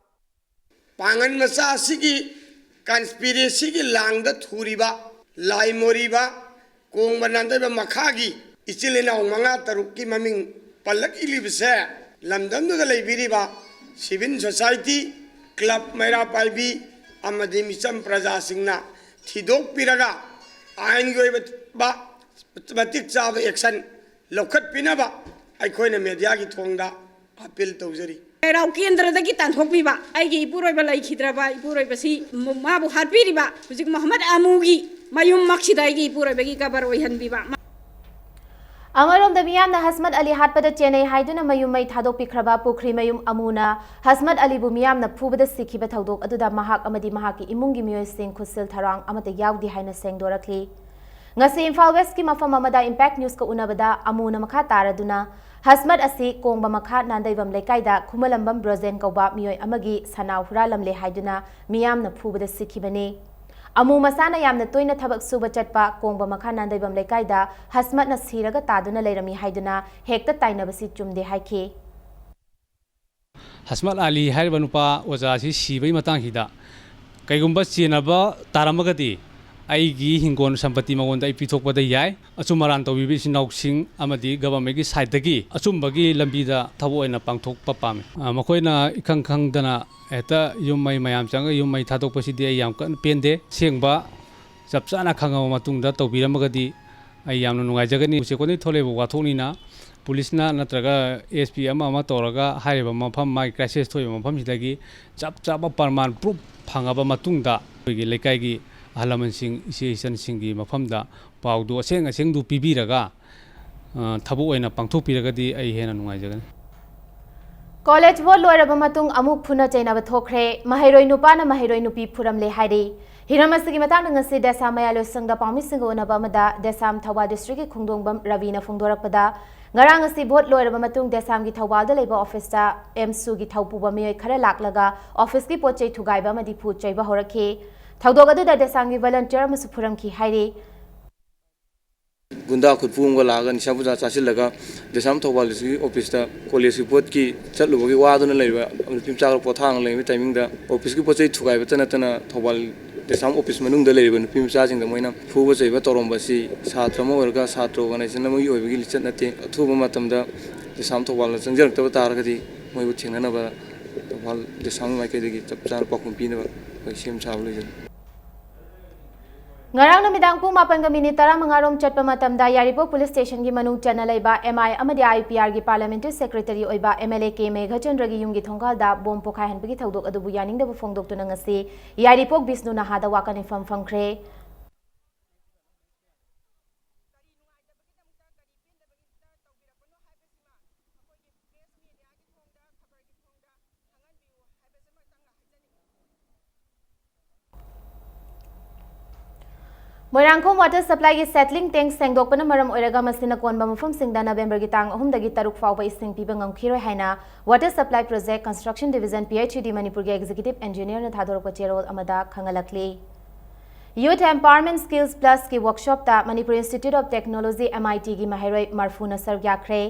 ꯄꯥꯡꯒꯟ ꯃꯆꯥ ꯑꯁꯤꯒꯤ conspiracy ꯒꯤ ꯂꯥꯡꯗ ꯊꯨꯔꯤꯕ ꯂꯥꯏꯃꯣꯔꯤꯕ ꯀꯣꯡꯕ ꯅꯥꯟꯗꯩꯕ ꯃꯈꯥꯒꯤ ꯏꯆꯤꯜ ꯏꯅꯥꯎ ꯃꯉꯥ ꯇꯔꯨꯛꯀꯤ ꯃꯃꯤꯡ ꯄꯜꯂꯛꯂꯤꯕꯁꯦ ꯂꯝꯗꯝꯗꯨꯗ ꯂꯩꯕꯤꯔꯤꯕ civil society, club ꯃꯩꯔꯥ ꯄꯥꯏꯕꯤ ꯑꯃꯗꯤ ꯃꯤꯆꯝ ꯄ꯭ꯔꯖꯥꯁꯤꯡꯅ ꯊꯤꯗꯣꯛꯄꯤꯔꯒ ꯑꯥꯏꯟꯒꯤ ꯑꯣꯏꯕ ꯃꯇꯤꯛ ꯆꯥꯕ action ꯂꯧꯈꯠꯄꯤꯅꯕ ꯑꯩꯈꯣꯏꯅ ꯃꯦꯗꯤꯌꯥꯒꯤ ꯊꯣꯡꯗ ꯑꯄꯤꯜ ꯇꯧꯖꯔꯤ꯫ ꯀꯩꯔꯥꯎ ꯀꯦꯟꯗ꯭ꯔꯗꯒꯤ ꯇꯥꯟꯊꯣꯛꯄꯤꯕ ꯑꯩꯒꯤ ꯏꯄꯨꯔꯣꯏꯕ ꯂꯩꯈꯤꯗ꯭ꯔꯕ ꯏꯄꯨꯔꯣꯏꯕꯁꯤ ꯃꯥꯕꯨ ꯍꯥꯠꯄꯤꯔꯤꯕ ꯍꯧꯖꯤꯛ ꯃꯣꯍꯝꯃꯗ ꯑꯃꯨꯒꯤ ꯃꯌꯨꯝꯃꯛꯁꯤꯗ ꯑꯩꯒꯤ ꯏꯄꯨꯔꯣꯏꯕꯒꯤ ꯀꯕꯔ ꯑꯣꯏꯍꯟꯕꯤꯕ꯫ ꯑꯃꯔꯣꯝꯗ ꯃꯤꯌꯥꯝꯅ ꯍꯁꯃꯠ ꯑꯂꯤ ꯍꯥꯠꯄꯗ ꯆꯦꯟꯅꯩ ꯍꯥꯏꯗꯨꯅ ꯃꯌꯨꯝ ꯃꯩ ꯊꯥꯗꯣꯛꯄꯤꯈ꯭ꯔꯕ ꯄꯨꯈ꯭ꯔꯤ ꯃꯌꯨꯝ ꯑꯃꯨꯅ ꯍꯁꯃꯠ ꯑꯂꯤꯕꯨ ꯃꯤꯌꯥꯝꯅ ꯐꯨꯕꯗ ꯁꯤꯈꯤꯕ ꯊꯧꯗꯣꯛ ꯑꯗꯨꯗ ꯃꯍꯥꯛ ꯑꯃꯗꯤ ꯃꯍꯥꯛꯀꯤ ꯏꯃꯨꯡꯒꯤ ꯃꯤꯑꯣꯏꯁꯤꯡ ꯈꯨꯠꯁꯤꯜ ꯊꯧꯔꯥꯡ ꯑꯃꯠꯇ ꯌꯥꯎꯗꯦ ꯍꯥꯏꯅ ꯁꯦꯡꯗꯣꯔꯛꯂꯤ꯫ ꯉꯁꯤ ꯏꯝꯐꯥꯜ ꯋꯦꯁꯀꯤ ꯃꯐꯝ ꯑꯃꯗ ꯏꯝꯄꯦꯛ ꯅ꯭ꯌꯨꯁꯀ ꯎꯅꯕꯗ ꯑꯃꯨꯅ ꯃꯈꯥ ꯇꯥꯔꯗꯨꯅ ꯍꯁꯃꯠ ꯑꯁꯤ ꯀꯣꯡꯕ ꯃꯈꯥ ꯅꯥꯟꯗꯩꯕꯝ ꯂꯩꯀꯥꯏꯗ ꯈꯨꯃꯂꯝꯕꯝ ꯕ꯭ꯔꯣꯖꯦꯟ ꯀꯧꯕ ꯃꯤꯑꯣꯏ ꯑꯃꯒꯤ ꯁꯅꯥꯎ ꯍꯨꯔꯥꯜꯂꯝꯂꯦ ꯍꯥꯏꯗꯨꯅ ꯃꯤꯌꯥꯝꯅ ꯐꯨꯕꯗ ꯁꯤꯈꯤꯕꯅꯤ꯫ ꯑꯃꯨ ꯃꯁꯥꯅ ꯌꯥꯝꯅ ꯇꯣꯏꯅ ꯊꯕꯛ ꯁꯨꯕ ꯆꯠꯄ ꯀꯣꯡꯕ ꯃꯈꯥ ꯅꯥꯟꯗꯩꯕꯝ ꯂꯩꯀꯥꯏꯗ ꯍꯁꯃꯠꯅ ꯁꯤꯔꯒ ꯇꯥꯗꯨꯅ ꯂꯩꯔꯝꯃꯤ ꯍꯥꯏꯗꯨꯅ ꯍꯦꯛꯇ ꯇꯥꯏꯅꯕꯁꯤ ꯆꯨꯝꯗꯦ ꯍꯥꯏꯈꯤ꯫ ꯍꯁꯃꯠ ꯑꯂꯤ ꯍꯥꯏꯔꯤꯕ ꯅꯨꯄꯥ ꯑꯣꯖꯥꯁꯤ ꯁꯤꯕꯒꯤ ꯃꯇꯥꯡꯁꯤꯗ ꯀꯩꯒꯨꯝꯕ ꯆꯦꯟꯅꯕ ꯇꯥꯔꯝꯃꯒꯗꯤ ꯑꯩꯒꯤ ꯍꯤꯡꯒꯣꯜ ꯁꯝꯄꯇꯤ ꯃꯉꯣꯟꯗ ꯑꯩ ꯄꯤꯊꯣꯛꯄꯗ ꯌꯥꯏ꯫ ꯑꯆꯨꯝ ꯑꯔꯥꯟ ꯇꯧꯕꯤꯕ ꯏꯆꯤꯟ ꯏꯅꯥꯎꯁꯤꯡ ꯑꯃꯗꯤ ꯒꯚꯔꯟꯃꯦꯟꯠꯀꯤ ꯁꯥꯏꯠꯇꯒꯤ ꯑꯆꯨꯝꯕꯒꯤ ꯂꯝꯕꯤꯗ ꯊꯕꯛ ꯑꯣꯏꯅ ꯄꯥꯡꯊꯣꯛꯄ ꯄꯥꯝꯃꯤ꯫ ꯑ, ꯃꯈꯣꯏꯅ ꯏꯈꯪ ꯈꯪꯗꯅ ꯍꯦꯛꯇ ꯌꯨꯝ ꯃꯩ ꯃꯌꯥꯝ ꯆꯪꯉꯒ ꯌꯨꯝ ꯃꯩ ꯊꯥꯗꯣꯛꯄꯁꯤꯗꯤ ꯑꯩ ꯌꯥꯝ ꯀꯟꯅ ꯄꯦꯟꯗꯦ꯫ ꯑꯁꯦꯡꯕ ꯆꯞ ꯆꯥꯅ ꯈꯪꯉꯕ ꯃꯇꯨꯡꯗ ꯇꯧꯕꯤꯔꯝꯃꯒꯗꯤ ꯑꯩ ꯌꯥꯝꯅ ꯅꯨꯡꯉꯥꯏꯖꯒꯅꯤ꯫ ꯎꯆꯦꯛꯀꯣꯟꯗꯒꯤ ꯊꯣꯛꯂꯛꯏꯕ ꯋꯥꯊꯣꯛꯅꯤꯅ ꯄꯨꯂꯤꯁꯅ ꯅꯠꯇ꯭ꯔꯒ ꯑꯦꯁ ꯄꯤ ꯑꯃ ꯑꯃ ꯇꯧꯔꯒ ꯍꯥꯏꯔꯤꯕ ꯃꯐꯝ, ꯃꯥꯒꯤ ꯀ꯭ꯔꯥꯏꯁꯤꯁ ꯊꯣꯛꯏꯕ ꯃꯐꯝꯁꯤꯗꯒꯤ ꯆꯞ ꯆꯥꯕ ꯄ꯭ꯔꯃꯥꯟ, ꯄ꯭ꯔꯨꯐ ꯐꯪꯉꯕ ꯃꯇꯨꯡꯗ ꯑꯩꯈꯣꯏꯒꯤ ꯂꯩꯀꯥꯏꯒꯤ ꯑꯍꯜ ꯂꯃꯟꯁꯤꯡ, ꯏꯆꯦ ꯏꯆꯟꯁꯤꯡꯒꯤ ꯃꯐꯝꯗ ꯄꯥꯎꯗꯨ ꯑꯁꯦꯡ ꯑꯁꯦꯡꯗꯨ ꯄꯤꯕꯤꯔꯒ, ꯑ, ꯊꯕꯛ ꯑꯣꯏꯅ ꯄꯥꯡꯊꯣꯛꯄꯤꯔꯒꯗꯤ ꯑꯩ ꯍꯦꯟꯅ ꯅꯨꯡꯉꯥꯏꯖꯒꯅꯤ꯫ ꯀꯣꯂꯦꯖ ꯚꯣꯠ ꯂꯣꯏꯔꯕ ꯃꯇꯨꯡ ꯑꯃꯨꯛ ꯐꯨꯅ ꯆꯩꯅꯕ ꯊꯣꯛꯈ꯭ꯔꯦ꯫ ꯃꯍꯩꯔꯣꯏ ꯅꯨꯄꯥꯅ ꯃꯍꯩꯔꯣꯏ ꯅꯨꯄꯤ ꯐꯨꯔꯝꯂꯦ ꯍꯥꯏꯔꯤ꯫ ꯍꯤꯔꯝ ꯑꯁꯤꯒꯤ ꯃꯇꯥꯡꯗ ꯉꯁꯤ ꯗꯦꯁꯥꯝ ꯃꯌꯥꯏꯂꯣꯏꯁꯪꯗ ꯄꯥꯎꯃꯤꯁꯤꯡꯒ ꯎꯅꯕ ꯑꯃꯗ ꯗꯦꯁꯥꯝ ꯊꯧꯕꯥꯜ ꯗꯤꯁꯇ꯭ꯔꯤꯛꯀꯤ ꯈꯣꯡꯗꯣꯡꯕꯝ ꯔꯕꯤꯅ ꯐꯣꯡꯗꯣꯔꯛꯄꯗ, ꯉꯔꯥꯡ ꯑꯁꯤ ꯚꯣꯠ ꯂꯣꯏꯔꯕ ꯃꯇꯨꯡ ꯗꯦꯁꯥꯝꯒꯤ ꯊꯧꯕꯥꯜꯗ ꯂꯩꯕ ꯑꯣꯐꯤꯁꯇ ꯑꯦꯝꯁꯨꯒꯤ ꯊꯧꯄꯨꯕ ꯃꯤꯑꯣꯏ ꯈꯔ ꯂꯥꯛꯂꯒ ꯑꯣꯐꯤꯁꯀꯤ ꯄꯣꯠ ꯆꯩ ꯊꯨꯒꯥꯏꯕ ꯑꯃꯗꯤ ꯐꯨ ꯆꯩꯕ ꯍꯧꯔꯛꯈꯤ꯫ ꯊꯧꯗꯣꯛ ꯑꯗꯨꯗ ꯗꯦꯁꯥꯝꯒꯤ ꯚꯣꯂꯨꯟꯇꯤꯌꯔ ꯑꯃꯁꯨ ꯐꯨꯔꯝꯈꯤ ꯍꯥꯏꯔꯤ꯫ ꯒꯨꯟꯗꯥ ꯈꯨꯠꯄꯨ ꯑꯃꯒ ꯂꯥꯛꯑꯒ ꯅꯤꯁꯥ ꯄꯨꯁꯥ ꯆꯥꯁꯤꯜꯂꯒ ꯗꯦꯁꯥꯝ ꯊꯧꯕꯥꯜ ꯗꯤꯁꯇ꯭ꯔꯤꯛꯀꯤ ꯑꯣꯐꯤꯁꯇ ꯀꯣꯂꯦꯖꯀꯤ ꯄꯣꯠꯀꯤ ꯆꯠꯂꯨꯕꯒꯤ ꯋꯥꯗꯨꯅ ꯂꯩꯔꯤꯕ ꯅꯨꯄꯤ ꯃꯆꯥ ꯈꯔ ꯄꯣꯊꯥꯔꯒ ꯂꯩꯔꯤꯕ ꯇꯥꯏꯃꯤꯡꯗ ꯑꯣꯐꯤꯁꯀꯤ ꯄꯣꯠ ꯆꯩ ꯊꯨꯒꯥꯏꯕꯇ ꯅꯠꯇꯅ ꯊꯧꯕꯥꯜ ꯗꯦꯁꯥꯝ ꯑꯣꯐꯤꯁ ꯃꯅꯨꯡꯗ ꯂꯩꯔꯤꯕ ꯅꯨꯄꯤ ꯃꯆꯥꯁꯤꯡꯗ ꯃꯣꯏꯅ ꯐꯨꯕ ꯆꯩꯕ ꯇꯧꯔꯝꯕꯁꯤ ꯁꯥꯇ꯭ꯔ ꯑꯃ ꯑꯣꯏꯔꯒ ꯁꯥꯇ꯭ꯔ ꯑꯣꯔꯒꯅꯥꯏꯖꯦꯁꯟ ꯑꯃꯒꯤ ꯑꯣꯏꯕꯒꯤ ꯂꯤꯆꯠ ꯅꯠꯇꯦ꯫ ꯑꯊꯨꯕ ꯃꯇꯝꯗ ꯗꯦꯁꯥꯝ ꯊꯧꯕꯥꯜꯗ ꯆꯪꯖꯔꯛꯇꯕ ꯇꯥꯔꯒꯗꯤ ꯃꯣꯏꯕꯨ ꯊꯦꯡꯅꯅꯕ ꯊꯧꯕꯥꯜ ꯗꯦꯁꯥꯝꯒꯤ ꯃꯥꯏꯀꯩꯗꯒꯤ ꯆꯞ ꯆꯥꯅ ꯄꯥꯎꯈꯨꯝ ꯄꯤꯅꯕ ꯑꯩꯈꯣꯏ ꯁꯦꯝ ꯁꯥꯕ ꯂꯣꯏꯖꯔꯦ꯫ ꯉꯔꯥꯡ ꯅꯨꯃꯤꯗꯥꯡ ꯄꯨꯡ ꯃꯥꯄꯟꯒ ꯃꯤꯅꯤꯠ ꯇꯔꯥꯃꯉꯥ ꯔꯣꯝ ꯆꯠꯄ ꯃꯇꯝꯗ ꯌꯥꯏꯔꯤꯄꯣꯛ ꯄꯨꯂꯤꯁ ꯁ꯭ꯇꯦꯁꯟꯒꯤ ꯃꯅꯨꯡ ꯆꯟꯅ ꯂꯩꯕ ꯑꯦꯝ ꯑꯥꯏ ꯑꯃꯗꯤ ꯑꯥꯏ ꯄꯤ ꯑꯥꯔꯒꯤ ꯄꯥꯔꯂꯤꯌꯥꯃꯦꯟꯇꯔꯤ ꯁꯦꯀ꯭ꯔꯦꯇꯔꯤ ꯑꯣꯏꯕ ꯑꯦꯝ ꯑꯦꯜ ꯑꯦ ꯀꯦ ꯃꯦꯘꯆꯟꯗ꯭ꯔꯒꯤ ꯌꯨꯝꯒꯤ ꯊꯣꯡꯒꯥꯜꯗ ꯕꯣꯝ ꯄꯣꯈꯥꯏꯍꯟꯕꯒꯤ ꯊꯧꯗꯣꯛ ꯑꯗꯨꯕꯨ ꯌꯥꯅꯤꯡꯗꯕ ꯐꯣꯡꯗꯣꯛꯇꯨꯅ ꯉꯁꯤ ꯌꯥꯏꯔꯤꯄꯣꯛ ꯕꯤꯁꯅꯨ ꯅꯍꯥꯗ ꯋꯥꯀꯠ ꯃꯤꯐꯝ ꯐꯝꯈ꯭ꯔꯦ꯫ ꯃꯣꯏꯔꯥꯡꯈꯣꯝ ꯋꯥꯇꯔ ꯁꯄ꯭ꯂꯥꯏꯒꯤ ꯁꯦꯇ꯭ꯂꯤꯡ ꯇꯦꯡ ꯁꯦꯡꯗꯣꯛꯄꯅ ꯃꯔꯝ ꯑꯣꯏꯔꯒ ꯃꯁꯤꯅ ꯀꯣꯟꯕ ꯃꯐꯝꯁꯤꯡꯗ ꯅꯕꯦꯝꯕꯔꯒꯤ ꯇꯥꯡ ꯑꯍꯨꯝꯗꯒꯤ ꯇꯔꯨꯛ ꯐꯥꯎꯕ ꯏꯁꯤꯡ ꯄꯤꯕ ꯉꯝꯈꯤꯔꯣꯏ ꯍꯥꯏꯅ water supply project construction division, P H E D, ꯃꯅꯤꯄꯨꯔꯒꯤ ꯑꯦꯛꯖꯤꯀ꯭ꯌꯨꯇꯤꯚ ꯏꯟꯖꯤꯅꯤꯌꯔꯅ ꯊꯥꯗꯣꯔꯛꯄ ꯆꯦꯔꯣꯜ ꯑꯃꯗ ꯈꯪꯍꯜꯂꯛꯂꯤ꯫ Youth Empowerment Skills Plusꯀꯤ ꯋꯥꯔꯛꯁꯣꯞꯇ Manipur institute of technology, M I ꯇꯤꯒꯤ ꯃꯍꯩꯔꯣꯏ ꯃꯔꯐꯨꯅ ꯁꯔꯨꯛ ꯌꯥꯈ꯭ꯔꯦ꯫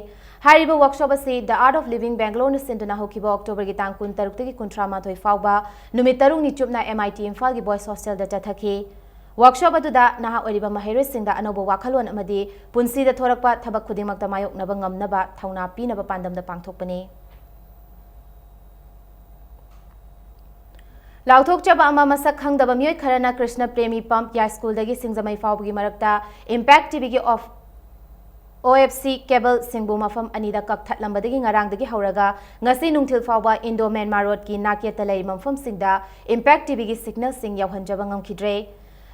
ꯍꯥꯏꯔꯤꯕ ꯋꯥꯔꯛꯁꯣꯞ ꯑꯁꯤ The Art of Living Bangaloreꯅ ꯁꯤꯟꯗꯨꯅ ꯍꯧꯈꯤꯕ ꯑꯣꯛꯇꯣꯕꯔꯒꯤ ꯇꯥꯡ ꯀꯨꯟꯇꯔꯨꯛꯇꯒꯤ ꯀꯨꯟꯊ꯭ꯔꯥ ꯃꯥꯊꯣꯏ ꯐꯥꯎꯕ ꯅꯨꯃꯤꯠ ꯇꯔꯨꯛꯅꯤ ꯆꯨꯞꯅ ꯑꯦꯝ ꯑꯥꯏ ꯇꯤ ꯏꯝꯐꯥꯜꯒꯤ ꯕꯣꯏꯁ ꯍꯣꯁꯇꯦꯜꯗ ꯆꯠꯊꯈꯤ꯫ ꯋꯥꯔꯛꯁꯣꯞ ꯑꯗꯨꯗ ꯅꯍꯥ ꯑꯣꯏꯔꯤꯕ ꯃꯍꯩꯔꯣꯏꯁꯤꯡꯗ ꯑꯅꯧꯕ ꯋꯥꯈꯜꯂꯣꯟ ꯑꯃꯗꯤ ꯄꯨꯟꯁꯤꯗ ꯊꯣꯔꯛꯄ ꯊꯕꯛ ꯈꯨꯗꯤꯡꯃꯛꯇ ꯃꯥꯌꯣꯛꯅꯕ ꯉꯝꯅꯕ ꯊꯧꯅꯥ ꯄꯤꯅꯕ ꯄꯥꯟꯗꯝꯗ ꯄꯥꯡꯊꯣꯛꯄꯅꯤ꯫ ꯂꯥꯎꯊꯣꯛꯆꯕ ꯑꯃ, ꯃꯁꯛ ꯈꯪꯗꯕ ꯃꯤꯑꯣꯏ ꯈꯔꯅ ꯀ꯭ꯔꯤꯁꯅ ꯄ꯭ꯔꯦꯃꯤ ꯄꯝꯞ ꯌꯥꯏꯁ꯭ꯀꯨꯜꯗꯒꯤ ꯁꯤꯡꯖꯃꯩ ꯐꯥꯎꯕꯒꯤ ꯃꯔꯛꯇ ꯏꯝꯄꯦꯛ ꯇꯤꯚꯤꯒꯤ ꯑꯣꯐ ꯑꯣ ꯑꯦꯐ ꯁꯤ ꯀꯦꯕꯜꯁꯤꯡꯕꯨ ꯃꯐꯝ ꯑꯅꯤꯗ ꯀꯛꯊꯠꯂꯝꯕꯗꯒꯤ ꯉꯔꯥꯡꯗꯒꯤ ꯍꯧꯔꯒ ꯉꯁꯤ ꯅꯨꯡꯊꯤꯜ ꯐꯥꯎꯕ ꯏꯟꯗꯣ ꯃ꯭ꯌꯥꯟꯃꯥꯔ ꯔꯣꯗꯀꯤ ꯅꯥꯛꯌꯦꯠꯇ ꯂꯩꯔꯤꯕ ꯃꯐꯝꯁꯤꯡꯗ ꯏꯝꯄꯦꯛ ꯇꯤꯚꯤꯒꯤ ꯁꯤꯒꯅꯦꯜꯁꯤꯡ ꯌꯧꯍꯟꯖꯕ ꯉꯝꯈꯤꯗ꯭ꯔꯦ꯫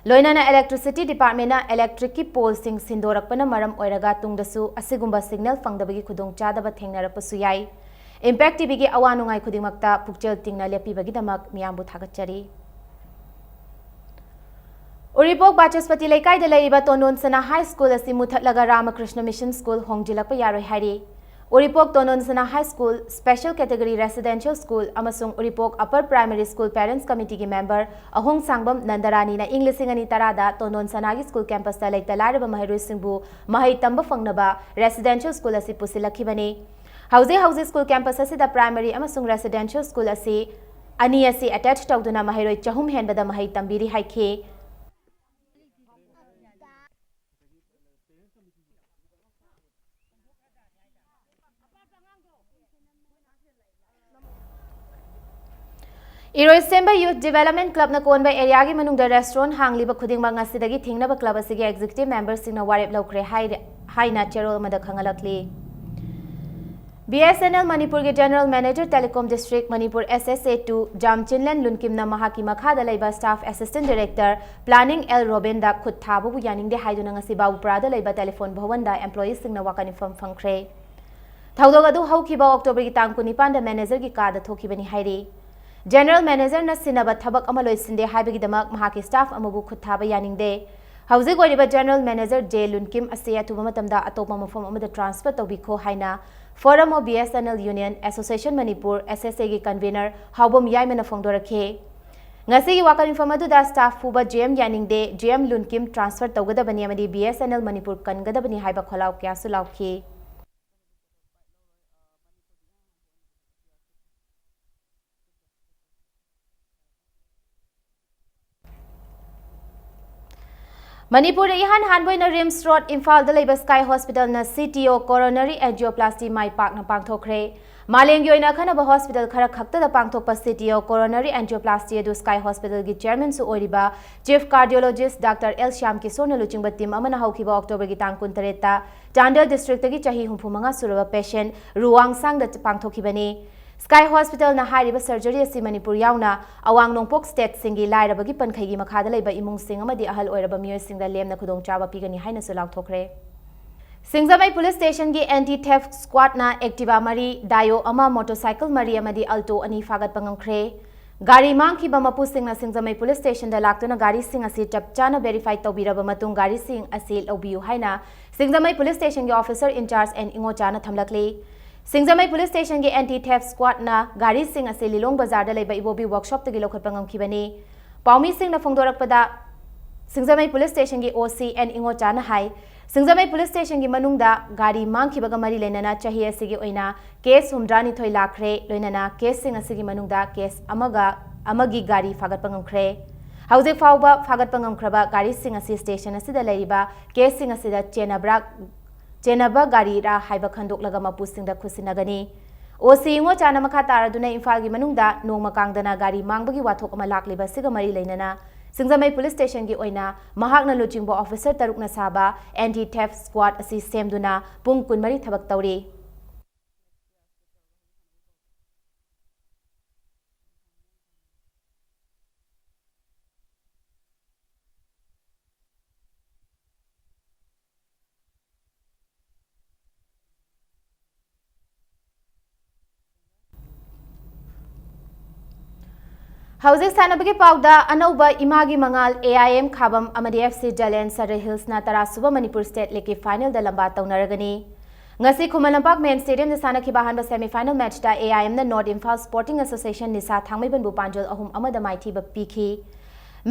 ꯂꯣꯏꯅꯅ ꯏꯂꯦꯛꯇ꯭ꯔꯤꯁꯤꯇꯤ ꯗꯤꯄꯥꯔꯠꯃꯦꯟꯅ ꯏꯂꯦꯛꯇ꯭ꯔꯤꯛꯀꯤ ꯄꯣꯜꯁꯤꯡ ꯁꯤꯟꯗꯣꯔꯛꯄꯅ ꯃꯔꯝ ꯑꯣꯏꯔꯒ ꯇꯨꯡꯗꯁꯨ ꯑꯁꯤꯒꯨꯝꯕ ꯁꯤꯒꯅꯦꯜ ꯐꯪꯗꯕꯒꯤ ꯈꯨꯗꯣꯡꯆꯥꯗꯕ ꯊꯦꯡꯅꯔꯛꯄꯁꯨ ꯌꯥꯏ꯫ ꯏꯝꯄꯦꯛ ꯇꯤꯚꯤꯒꯤ ꯑꯋꯥ ꯅꯨꯡꯉꯥꯏ ꯈꯨꯗꯤꯡꯃꯛꯇ ꯄꯨꯛꯆꯦꯜ ꯇꯤꯡꯅ ꯂꯦꯞꯄꯤꯕꯒꯤꯗꯃꯛ ꯃꯤꯌꯥꯝꯕꯨ ꯊꯥꯒꯠꯆꯔꯤ꯫ ꯎꯔꯤꯄꯣꯛ ꯕꯥꯆꯁꯄꯇꯤ ꯂꯩꯀꯥꯏꯗ ꯂꯩꯔꯤꯕ ꯇꯣꯟꯗꯣꯟ ꯁꯅꯥ ꯍꯥꯏ ꯁ꯭ꯀꯨꯜ ꯑꯁꯤ ꯃꯨꯊꯠꯂꯒ ꯔꯥꯃꯀ꯭ꯔꯤꯁꯅ ꯃꯤꯁꯟ ꯁ꯭ꯀꯨꯜ ꯍꯣꯡꯖꯤꯜꯂꯛꯄ ꯌꯥꯔꯣꯏ ꯍꯥꯏꯔꯤ꯫ ꯎꯔꯤꯄꯣꯛ ꯇꯣꯟꯗꯣꯟ ꯁꯅꯥ high school, special category residential school ꯑꯃꯁꯨꯡ Uripok upper primary school parents ꯀꯃꯤꯇꯤꯒꯤ ꯃꯦꯝꯕꯔ ꯑꯍꯣꯡꯁꯥꯡꯕꯝ ꯅꯟꯗꯔꯥꯅꯤꯅ ꯏꯪ ꯂꯤꯁꯤꯡ ꯑꯅꯤ ꯇꯔꯥꯗ ꯇꯣꯟꯗꯣꯟ ꯁꯅꯥꯒꯤ ꯁ꯭ꯀꯨꯜ ꯀꯦꯝꯄꯁꯇ ꯂꯩꯇ ꯂꯥꯏꯔꯕ ꯃꯍꯩꯔꯣꯏꯁꯤꯡꯕꯨ ꯃꯍꯩ ꯇꯝꯕ ꯐꯪꯅꯕ ꯔꯦꯁꯤꯗꯦꯟꯁꯤꯌꯦꯜ ꯁ꯭ꯀꯨꯜ ꯑꯁꯤ ꯄꯨꯁꯤꯜꯂꯛꯈꯤꯕꯅꯤ꯫ ꯍꯧꯖꯤꯛ ꯍꯧꯖꯤꯛ ꯁ꯭ꯀꯨꯜ ꯀꯦꯝꯄꯁ ꯑꯁꯤꯗ ꯄ꯭ꯔꯥꯏꯃꯔꯤ ꯑꯃꯁꯨꯡ ꯔꯦꯁꯤꯗꯦꯟꯁꯤꯌꯦꯜ ꯁ꯭ꯀꯨꯜ ꯑꯁꯤ ꯑꯅꯤ ꯑꯁꯤ ꯑꯦꯇꯦꯆ ꯇꯧꯗꯨꯅ ꯃꯍꯩꯔꯣꯏ ꯆꯍꯨꯝ ꯍꯦꯟꯕꯗ ꯃꯍꯩ ꯇꯝꯕꯤꯔꯤ ꯍꯥꯏꯈꯤ꯫ ꯏꯔꯣꯏꯁꯦꯝꯕ Youth Development Clubꯅ ꯀꯣꯟꯕ areaꯒꯤ ꯃꯅꯨꯡꯗ restaurant ꯍꯥꯡꯂꯤꯕ ꯈꯨꯗꯤꯡꯃꯛ ꯉꯁꯤꯗꯒꯤ ꯊꯤꯡꯅꯕ club ꯑꯁꯤꯒꯤ executive memberꯁꯤꯡꯅ ꯋꯥꯔꯦꯞ ꯂꯧꯈ꯭ꯔꯦ ꯍꯥꯏꯔꯦ ꯍꯥꯏꯅ ꯆꯦꯔꯣꯜ ꯑꯃꯗ ꯈꯪꯍꯜꯂꯛꯂꯤ꯫ BSNL ꯃꯅꯤꯄꯨꯔꯒꯤ General Manager Telecom District Manipur SSA two ꯖꯥꯝꯆꯤꯟꯂꯦꯟ ꯂꯨꯟꯀꯤꯝꯅ ꯃꯍꯥꯛꯀꯤ ꯃꯈꯥꯗ ꯂꯩꯕ Staff Assistant Director Planning L ꯔꯣꯕꯤꯟꯗ ꯈꯨꯠ ꯊꯥꯕꯕꯨ ꯌꯥꯅꯤꯡꯗꯦ ꯍꯥꯏꯗꯨꯅ ꯉꯁꯤ ꯕꯥꯕꯨꯄꯨꯔꯥꯗ ꯂꯩꯕ Telephone ꯚꯋꯟꯗ employeeꯁꯤꯡꯅ ꯋꯥꯀꯠ ꯃꯤꯐꯝ ꯐꯪꯈ꯭ꯔꯦ꯫ ꯊꯧꯗꯣꯛ ꯑꯗꯨ ꯍꯧꯈꯤꯕ Octoberꯒꯤ ꯇꯥꯡ ꯀꯨꯟꯅꯤꯄꯥꯟꯗ managerꯒꯤ ꯀꯥꯗ ꯊꯣꯛꯈꯤꯕꯅꯤ ꯍꯥꯏꯔꯤ꯫ General managerꯅ ꯁꯤꯟꯅꯕ ꯊꯕꯛ ꯑꯃ ꯂꯣꯏꯁꯤꯟꯗꯦ ꯍꯥꯏꯕꯒꯤꯗꯃꯛ ꯃꯍꯥꯛꯀꯤ staff ꯑꯃꯕꯨ ꯈꯨꯠ ꯊꯥꯕ ꯌꯥꯅꯤꯡꯗꯦ꯫ ꯍꯧꯖꯤꯛ ꯑꯣꯏꯔꯤꯕ General Manager J ꯂꯨꯟꯀꯤꯝ ꯑꯁꯤ ꯑꯊꯨꯕ ꯃꯇꯝꯗ ꯑꯇꯣꯞꯄ ꯃꯐꯝ ꯑꯃꯗ transfer ꯇꯧꯕꯤꯈꯣ ꯍꯥꯏꯅ Forum of BSNL Union Association Manipur SSAꯒꯤ convener ꯍꯥꯎꯕꯝ ꯌꯥꯏꯃꯅ ꯐꯣꯡꯗꯣꯔꯛꯈꯤ꯫ ꯉꯁꯤꯒꯤ ꯋꯥꯀꯠ ꯃꯤꯐꯝ ꯑꯗꯨꯗ staff ꯐꯨꯕ J M ꯌꯥꯅꯤꯡꯗꯦ, J M ꯂꯨꯟꯀꯤꯝ transfer ꯇꯧꯒꯗꯕꯅꯤ ꯑꯃꯗꯤ BSNL ꯃꯅꯤꯄꯨꯔ ꯀꯟꯒꯗꯕꯅꯤ ꯍꯥꯏꯕ ꯈꯣꯜꯂꯥꯎ ꯀꯌꯥꯁꯨ ꯂꯥꯎꯈꯤ꯫ ꯃꯅꯤꯄꯨꯔꯗ ꯏꯍꯥꯟ ꯍꯥꯟꯕ ꯑꯣꯏꯅ RIMS Road ꯏꯝꯐꯥꯜꯗ ꯂꯩꯕ Sky Hospitalꯅ CTO Coronary Angioplasty ꯃꯥꯏ ꯄꯥꯛꯅ ꯄꯥꯡꯊꯣꯛꯈ꯭ꯔꯦ꯫ ꯃꯥꯂꯦꯝꯒꯤ ꯑꯣꯏꯅ ꯑꯈꯟꯅꯕ hospital ꯈꯔ ꯈꯛꯇꯗ ꯄꯥꯡꯊꯣꯛꯄ CTO Coronary Angioplasty ꯑꯗꯨ Sky Hospitalꯒꯤ chairmanꯁꯨ ꯑꯣꯏꯔꯤꯕ Chief Cardiologist Doctor L Shyam ꯀꯤꯁꯣꯔꯅ ꯂꯨꯆꯤꯡꯕ team ꯑꯃꯅ ꯍꯧꯈꯤꯕ Octoberꯒꯤ ꯇꯥꯡ ꯀꯨꯟꯇꯔꯦꯠꯇ ꯆꯥꯟꯗꯦꯜ districtꯇꯒꯤ ꯆꯍꯤ ꯍꯨꯝꯐꯨ ꯃꯉꯥ ꯁꯨꯔꯕ patient ꯔꯨꯋꯥꯡꯁꯥꯡꯗ ꯄꯥꯡꯊꯣꯛꯈꯤꯕꯅꯤ꯫ Sky Hospitalꯅ ꯍꯥꯏꯔꯤꯕ surgery ꯑꯁꯤ ꯃꯅꯤꯄꯨꯔ ꯌꯥꯎꯅ ꯑꯋꯥꯡ ꯅꯣꯡꯄꯣꯛ stateꯁꯤꯡꯒꯤ ꯂꯥꯏꯔꯕꯒꯤ ꯄꯟꯈꯩꯒꯤ ꯃꯈꯥꯗ ꯂꯩꯕ ꯏꯃꯨꯡꯁꯤꯡ ꯑꯃꯗꯤ ꯑꯍꯜ ꯑꯣꯏꯔꯕ ꯃꯤꯑꯣꯏꯁꯤꯡꯗ ꯂꯦꯝꯅ ꯈꯨꯗꯣꯡꯆꯥꯕ ꯄꯤꯒꯅꯤ ꯍꯥꯏꯅꯁꯨ ꯂꯥꯎꯊꯣꯛꯈ꯭ꯔꯦ꯫ ꯁꯤꯡꯖꯃꯩ police stationꯒꯤ Anti Theft Squadꯅ Activa ꯃꯔꯤ, Dio ꯑꯃ, motorcycle ꯃꯔꯤ ꯑꯃꯗꯤ Alto ꯑꯅꯤ ꯐꯥꯒꯠꯄ ꯉꯝꯈ꯭ꯔꯦ꯫ ꯒꯥꯔꯤ ꯃꯥꯡꯈꯤꯕ ꯃꯄꯨꯁꯤꯡꯅ ꯁꯤꯡꯖꯃꯩ police stationꯗ ꯂꯥꯛꯇꯨꯅ ꯒꯥꯔꯤꯁꯤꯡ ꯑꯁꯤ ꯆꯞ ꯆꯥꯅ verify ꯇꯧꯕꯤꯔꯕ ꯃꯇꯨꯡ ꯒꯥꯔꯤꯁꯤꯡ ꯑꯁꯤ ꯂꯧꯕꯤꯌꯨ ꯍꯥꯏꯅ ꯁꯤꯡꯖꯃꯩ police stationꯒꯤ officer in charge N ꯏꯉꯣꯆꯥꯅ ꯊꯝꯂꯛꯂꯤ꯫ Singjamei police stationꯒꯤ Anti Theft Squadꯅ ꯒꯥꯔꯤꯁꯤꯡ ꯑꯁꯤ ꯂꯤꯂꯣꯡ ꯕꯖꯥꯔꯗ ꯂꯩꯕ ꯏꯕꯣꯕꯤ workshopꯇꯒꯤ ꯂꯧꯈꯠꯄ ꯉꯝꯈꯤꯕꯅꯤ꯫ ꯄꯥꯎꯃꯤꯁꯤꯡꯅ ꯐꯣꯡꯗꯣꯔꯛꯄꯗ, ꯁꯤꯡꯖꯃꯩ police stationꯒꯤ OC N ꯏꯉꯣꯆꯥꯅ ꯍꯥꯏ, ꯁꯤꯡꯖꯃꯩ police stationꯒꯤ ꯃꯅꯨꯡꯗ ꯒꯥꯔꯤ ꯃꯥꯡꯈꯤꯕꯒ ꯃꯔꯤ ꯂꯩꯅꯅ ꯆꯍꯤ ꯑꯁꯤꯒꯤ ꯑꯣꯏꯅ case ꯍꯨꯝꯗ꯭ꯔꯥꯅꯤꯊꯣꯏ ꯂꯥꯛꯈ꯭ꯔꯦ, ꯂꯣꯏꯅꯅ caseꯁꯤꯡ ꯑꯁꯤꯒꯤ ꯃꯅꯨꯡꯗ case ꯑꯃꯒ ꯑꯃꯒꯤ ꯒꯥꯔꯤ ꯐꯥꯒꯠꯄ ꯉꯝꯈ꯭ꯔꯦ꯫ ꯍꯧꯖꯤꯛ ꯐꯥꯎꯕ ꯐꯥꯒꯠꯄ ꯉꯝꯈ꯭ꯔꯕ ꯒꯥꯔꯤꯁꯤꯡ ꯑꯁꯤ station ꯑꯁꯤꯗ ꯂꯩꯔꯤꯕ caseꯁꯤꯡ ꯑꯁꯤꯗ ꯆꯦꯟꯅꯕ꯭ꯔꯥ, ꯆꯦꯟꯅꯕ ꯒꯥꯔꯤꯔꯥ ꯍꯥꯏꯕ ꯈꯟꯗꯣꯛꯂꯒ ꯃꯄꯨꯁꯤꯡꯗ ꯈꯨꯠꯁꯤꯟꯅꯒꯅꯤ꯫ ꯑꯣ ꯁꯤ ꯏꯉꯣꯆꯥꯅ ꯃꯈꯥ ꯇꯥꯔꯗꯨꯅ ꯏꯝꯐꯥꯜꯒꯤ ꯃꯅꯨꯡꯗ ꯅꯣꯡꯃ ꯀꯥꯡꯗꯅ ꯒꯥꯔꯤ ꯃꯥꯡꯕꯒꯤ ꯋꯥꯊꯣꯛ ꯑꯃ ꯂꯥꯛꯂꯤꯕ ꯑꯁꯤꯒ ꯃꯔꯤ ꯂꯩꯅꯅ ꯁꯤꯡꯖꯃꯩ ꯄꯨꯂꯤꯁ ꯁ꯭ꯇꯦꯁꯟꯒꯤ ꯑꯣꯏꯅ ꯃꯍꯥꯛꯅ ꯂꯨꯆꯤꯡꯕ ꯑꯣꯐꯤꯁꯔ ꯇꯔꯨꯛꯅ ꯁꯥꯕ ꯑꯦꯟꯇꯤ ꯊꯦꯐ ꯁ꯭ꯀ꯭ꯋꯥꯗ ꯑꯁꯤ ꯁꯦꯝꯗꯨꯅ ꯄꯨꯡ ꯀꯨꯟꯃꯔꯤ ꯊꯕꯛ ꯇꯧꯔꯤ꯫ ꯍꯧꯖꯤꯛ ꯁꯥꯟꯅꯕꯒꯤ ꯄꯥꯎꯗ ꯑꯅꯧꯕ ꯏꯃꯥꯒꯤ ꯃꯉꯥꯜ, ꯑꯦ ꯑꯥꯏ ꯑꯦꯝ ꯈꯥꯕꯝ ꯑꯃꯗꯤ ꯑꯦꯐ ꯁꯤ ꯖꯂꯦꯟ ꯁꯔ ꯍꯤꯜꯁꯅ ꯇꯔꯥ ꯁꯨꯕ ꯃꯅꯤꯄꯨꯔ ꯁ꯭ꯇꯦꯠ ꯂꯤꯒꯀꯤ ꯐꯥꯏꯅꯦꯜꯗ ꯂꯝꯕꯥ ꯇꯧꯅꯔꯒꯅꯤ꯫ ꯉꯁꯤ ꯈꯨꯃꯟ ꯂꯝꯄꯥꯛ ꯃꯦꯟ ꯁ꯭ꯇꯦꯗꯤꯌꯝꯗ ꯁꯥꯟꯅꯈꯤꯕ ꯑꯍꯥꯟꯕ ꯁꯦꯃꯤ ꯐꯥꯏꯅꯦꯜ ꯃꯦꯆꯇ ꯑꯦ ꯑꯥꯏ ꯑꯦꯝꯅ ꯅꯣꯔꯠ ꯏꯝꯐꯥꯜ ꯁ꯭ꯄꯣꯔꯇꯤꯡ ꯑꯦꯁꯣꯁꯤꯌꯦꯁꯟ ꯅꯤꯁꯥ ꯊꯥꯡꯃꯩꯕꯟꯕꯨ ꯄꯥꯟꯖꯜ ꯑꯍꯨꯝ ꯑꯃꯗ ꯃꯥꯏꯊꯤꯕ ꯄꯤꯈꯤ꯫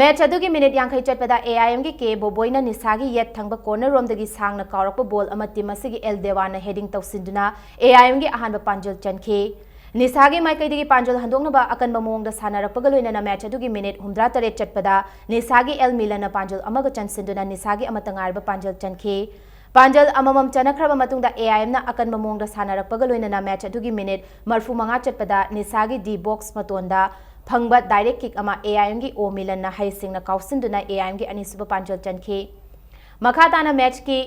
ꯃꯦꯆ ꯑꯗꯨꯒꯤ ꯃꯤꯅꯤꯠ ꯌꯥꯡꯈꯩ ꯆꯠꯄꯗ ꯑꯦ ꯑꯥꯏ ꯑꯦꯝꯒꯤ ꯀꯦ ꯕꯣꯕꯣꯏꯅ ꯅꯤꯁꯥꯒꯤ ꯌꯦꯠ ꯊꯪꯕ ꯀꯣꯔꯅꯔ ꯔꯣꯝꯗꯒꯤ ꯁꯥꯡꯅ ꯀꯥꯎꯔꯛꯄ ꯕꯣꯜ ꯑꯃ ꯇꯤꯝ ꯑꯁꯤꯒꯤ ꯑꯦꯜ ꯗꯦꯋꯥꯟꯅ ꯍꯦꯗꯤꯡ ꯇꯧꯁꯤꯟꯗꯨꯅ ꯑꯦ ꯑꯥꯏ ꯑꯦꯝꯒꯤ ꯑꯍꯥꯟꯕ ꯄꯥꯟꯖꯜ ꯆꯟꯈꯤ꯫ ꯅꯤꯁꯥꯒꯤ ꯃꯥꯏꯀꯩꯗꯒꯤ ꯄꯥꯟꯖꯜ ꯍꯟꯗꯣꯛꯅꯕ ꯑꯀꯟꯕ ꯃꯑꯣꯡꯗ ꯁꯥꯟꯅꯔꯛꯄꯒ ꯂꯣꯏꯅꯅ ꯃꯦꯆ ꯑꯗꯨꯒꯤ ꯃꯤꯅꯤꯠ ꯍꯨꯝꯗ꯭ꯔꯥ ꯇꯔꯦꯠ ꯆꯠꯄꯗ ꯅꯤꯁꯥꯒꯤ ꯑꯦꯜ ꯃꯤꯂꯟꯅ ꯄꯥꯟꯖꯜ ꯑꯃꯒ ꯆꯟꯁꯤꯟꯗꯨꯅ ꯅꯤꯁꯥꯒꯤ ꯑꯃꯠꯇ ꯉꯥꯏꯔꯕ ꯄꯥꯟꯖꯜ ꯆꯟꯈꯤ꯫ ꯄꯥꯟꯖꯜ ꯑꯃꯃꯝ ꯆꯟꯅꯈ꯭ꯔꯕ ꯃꯇꯨꯡꯗ ꯑꯦ ꯑꯥꯏ ꯑꯦꯝꯅ ꯑꯀꯟꯕ ꯃꯑꯣꯡꯗ ꯁꯥꯟꯅꯔꯛꯄꯒ ꯂꯣꯏꯅꯅ ꯃꯦꯆ ꯑꯗꯨꯒꯤ ꯃꯤꯅꯤꯠ ꯃꯔꯐꯨ ꯃꯉꯥ ꯆꯠꯄꯗ ꯅꯤꯁꯥꯒꯤ ꯗꯤ ꯕꯣꯛꯁ ꯃꯇꯣꯟꯗ ꯐꯪꯕ ꯗꯥꯏꯔꯦꯛ ꯀꯤꯛ ꯑꯃ ꯑꯦ ꯑꯥꯏ ꯑꯦꯝꯒꯤ ꯑꯣ ꯃꯤꯂꯟꯅ ꯍꯩꯁꯤꯡꯅ ꯀꯥꯎꯁꯤꯟꯗꯨꯅ ꯑꯦ ꯑꯥꯏ ꯑꯦꯝꯒꯤ ꯑꯅꯤꯁꯨꯕ ꯄꯥꯟꯖꯜ ꯆꯟꯈꯤ꯫ ꯃꯈꯥ ꯇꯥꯅ ꯃꯦꯆꯀꯤ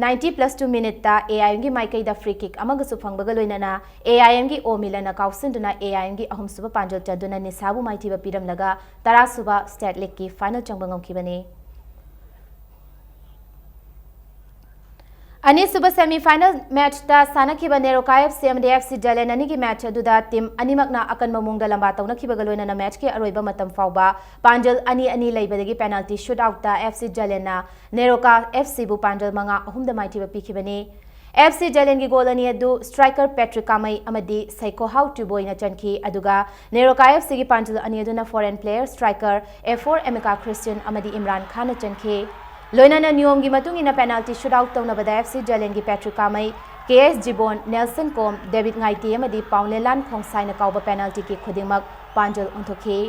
ꯅꯥꯏꯟꯇꯤ ꯄ꯭ꯂꯁ ꯇꯨ ꯃꯤꯅꯤꯠꯇ ꯑꯦ ꯑꯥꯏ ꯑꯦꯝꯒꯤ ꯃꯥꯏꯀꯩꯗ ꯐ꯭ꯔꯤ ꯀꯤꯛ ꯑꯃꯒꯁꯨ ꯐꯪꯕꯒ ꯂꯣꯏꯅꯅ ꯑꯦ ꯑꯥꯏ ꯑꯦꯝꯒꯤ ꯑꯣ ꯃꯤꯂꯟꯅ ꯀꯥꯎꯁꯤꯟꯗꯨꯅ ꯑꯦ ꯑꯥꯏ ꯑꯦꯝꯒꯤ ꯑꯍꯨꯝꯁꯨꯕ ꯄꯥꯟꯖꯜ ꯆꯟꯗꯨꯅ ꯅꯤꯁꯥꯕꯨ ꯃꯥꯏꯊꯤꯕ ꯄꯤꯔꯝꯂꯒ ꯇꯔꯥ ꯁꯨꯕ ꯁ꯭ꯇꯦꯠ ꯂꯤꯒꯀꯤ ꯐꯥꯏꯅꯦꯜ ꯆꯪꯕ ꯉꯝꯈꯤꯕꯅꯤ꯫ ꯑꯅꯤꯁꯨꯕ ꯁꯦꯃꯤ ꯐꯥꯏꯅꯦꯜ ꯃꯦꯆꯇ ꯁꯥꯟꯅꯈꯤꯕ ꯅꯦꯔꯣꯀꯥ ꯑꯦꯐ ꯁꯤ ꯑꯃꯗꯤ ꯑꯦꯐ ꯁꯤ ꯖꯂꯦꯟ ꯑꯅꯤꯒꯤ ꯃꯦꯆ ꯑꯗꯨꯗ ꯇꯤꯝ ꯑꯅꯤꯃꯛꯅ ꯑꯀꯟꯕ ꯃꯑꯣꯡꯗ ꯂꯝꯕꯥ ꯇꯧꯅꯈꯤꯕꯒ ꯂꯣꯏꯅꯅ ꯃꯦꯆꯀꯤ ꯑꯔꯣꯏꯕ ꯃꯇꯝ ꯐꯥꯎꯕ ꯄꯥꯟꯖꯜ ꯑꯅꯤ ꯑꯅꯤ ꯂꯩꯕꯗꯒꯤ ꯄꯦꯅꯥꯜꯇꯤ ꯁꯨꯠ ꯑꯥꯎꯠꯇ ꯑꯦꯐ ꯁꯤ ꯖꯂꯦꯟꯅ ꯅꯦꯔꯣꯀꯥ ꯑꯦꯐ ꯁꯤꯕꯨ ꯄꯥꯟꯖꯜ ꯃꯉꯥ ꯑꯍꯨꯝꯗ ꯃꯥꯏꯊꯤꯕ ꯄꯤꯈꯤꯕꯅꯤ꯫ ꯑꯦꯐ ꯁꯤ ꯖꯂꯦꯟꯒꯤ ꯒꯣꯜ ꯑꯅꯤ ꯑꯗꯨ ꯁ꯭ꯇ꯭ꯔꯥꯏꯀꯔ ꯄꯦꯇ꯭ꯔꯤꯛ ꯀꯥꯃꯩ ꯑꯃꯗꯤ ꯁꯩꯀꯣꯍꯥꯎ ꯇ꯭ꯌꯨꯕꯣꯏꯅ ꯆꯟꯈꯤ, ꯑꯗꯨꯒ ꯅꯦꯔꯣꯀꯥ ꯑꯦꯐ ꯁꯤꯒꯤ ꯄꯥꯟꯖꯜ ꯑꯅꯤ ꯑꯗꯨꯅ ꯐꯣꯔꯦꯟ ꯄ꯭ꯂꯦꯌꯔ ꯁ꯭ꯇ꯭ꯔꯥꯏꯀꯔ ꯑꯦ ꯐꯣꯔ ꯑꯦꯃꯤꯀꯥ ꯈ꯭ꯔꯤꯁꯇꯤꯌꯟ ꯑꯃꯗꯤ ꯏꯝꯔꯥꯟ ꯈꯥꯟꯅ ꯆꯟꯈꯤ꯫ ꯂꯣꯏꯅꯅ ꯅꯤꯌꯣꯝꯒꯤ ꯃꯇꯨꯡ ꯏꯟꯅ ꯄꯦꯅꯥꯜꯇꯤ ꯁꯨꯠ ꯑꯥꯎꯠ ꯇꯧꯅꯕꯗ ꯑꯦꯐ ꯁꯤ ꯖꯂꯦꯟꯒꯤ ꯄꯦꯇ꯭ꯔꯤꯛ ꯀꯥꯃꯩ, ꯀꯦ ꯑꯦꯁ ꯖꯤꯕꯣꯟ, ꯅꯦꯜꯁꯟ ꯀꯣꯝ, ꯗꯦꯕꯤꯠ ꯉꯥꯏꯇꯦ ꯑꯃꯗꯤ ꯄꯥꯎꯂꯦꯂꯥꯟ ꯈꯣꯡꯁꯥꯏꯅ ꯀꯥꯎꯕ ꯄꯦꯅꯥꯜꯇꯤ ꯀꯤꯛ ꯈꯨꯗꯤꯡꯃꯛ ꯄꯥꯟꯖꯜ ꯑꯣꯟꯊꯣꯛꯈꯤ꯫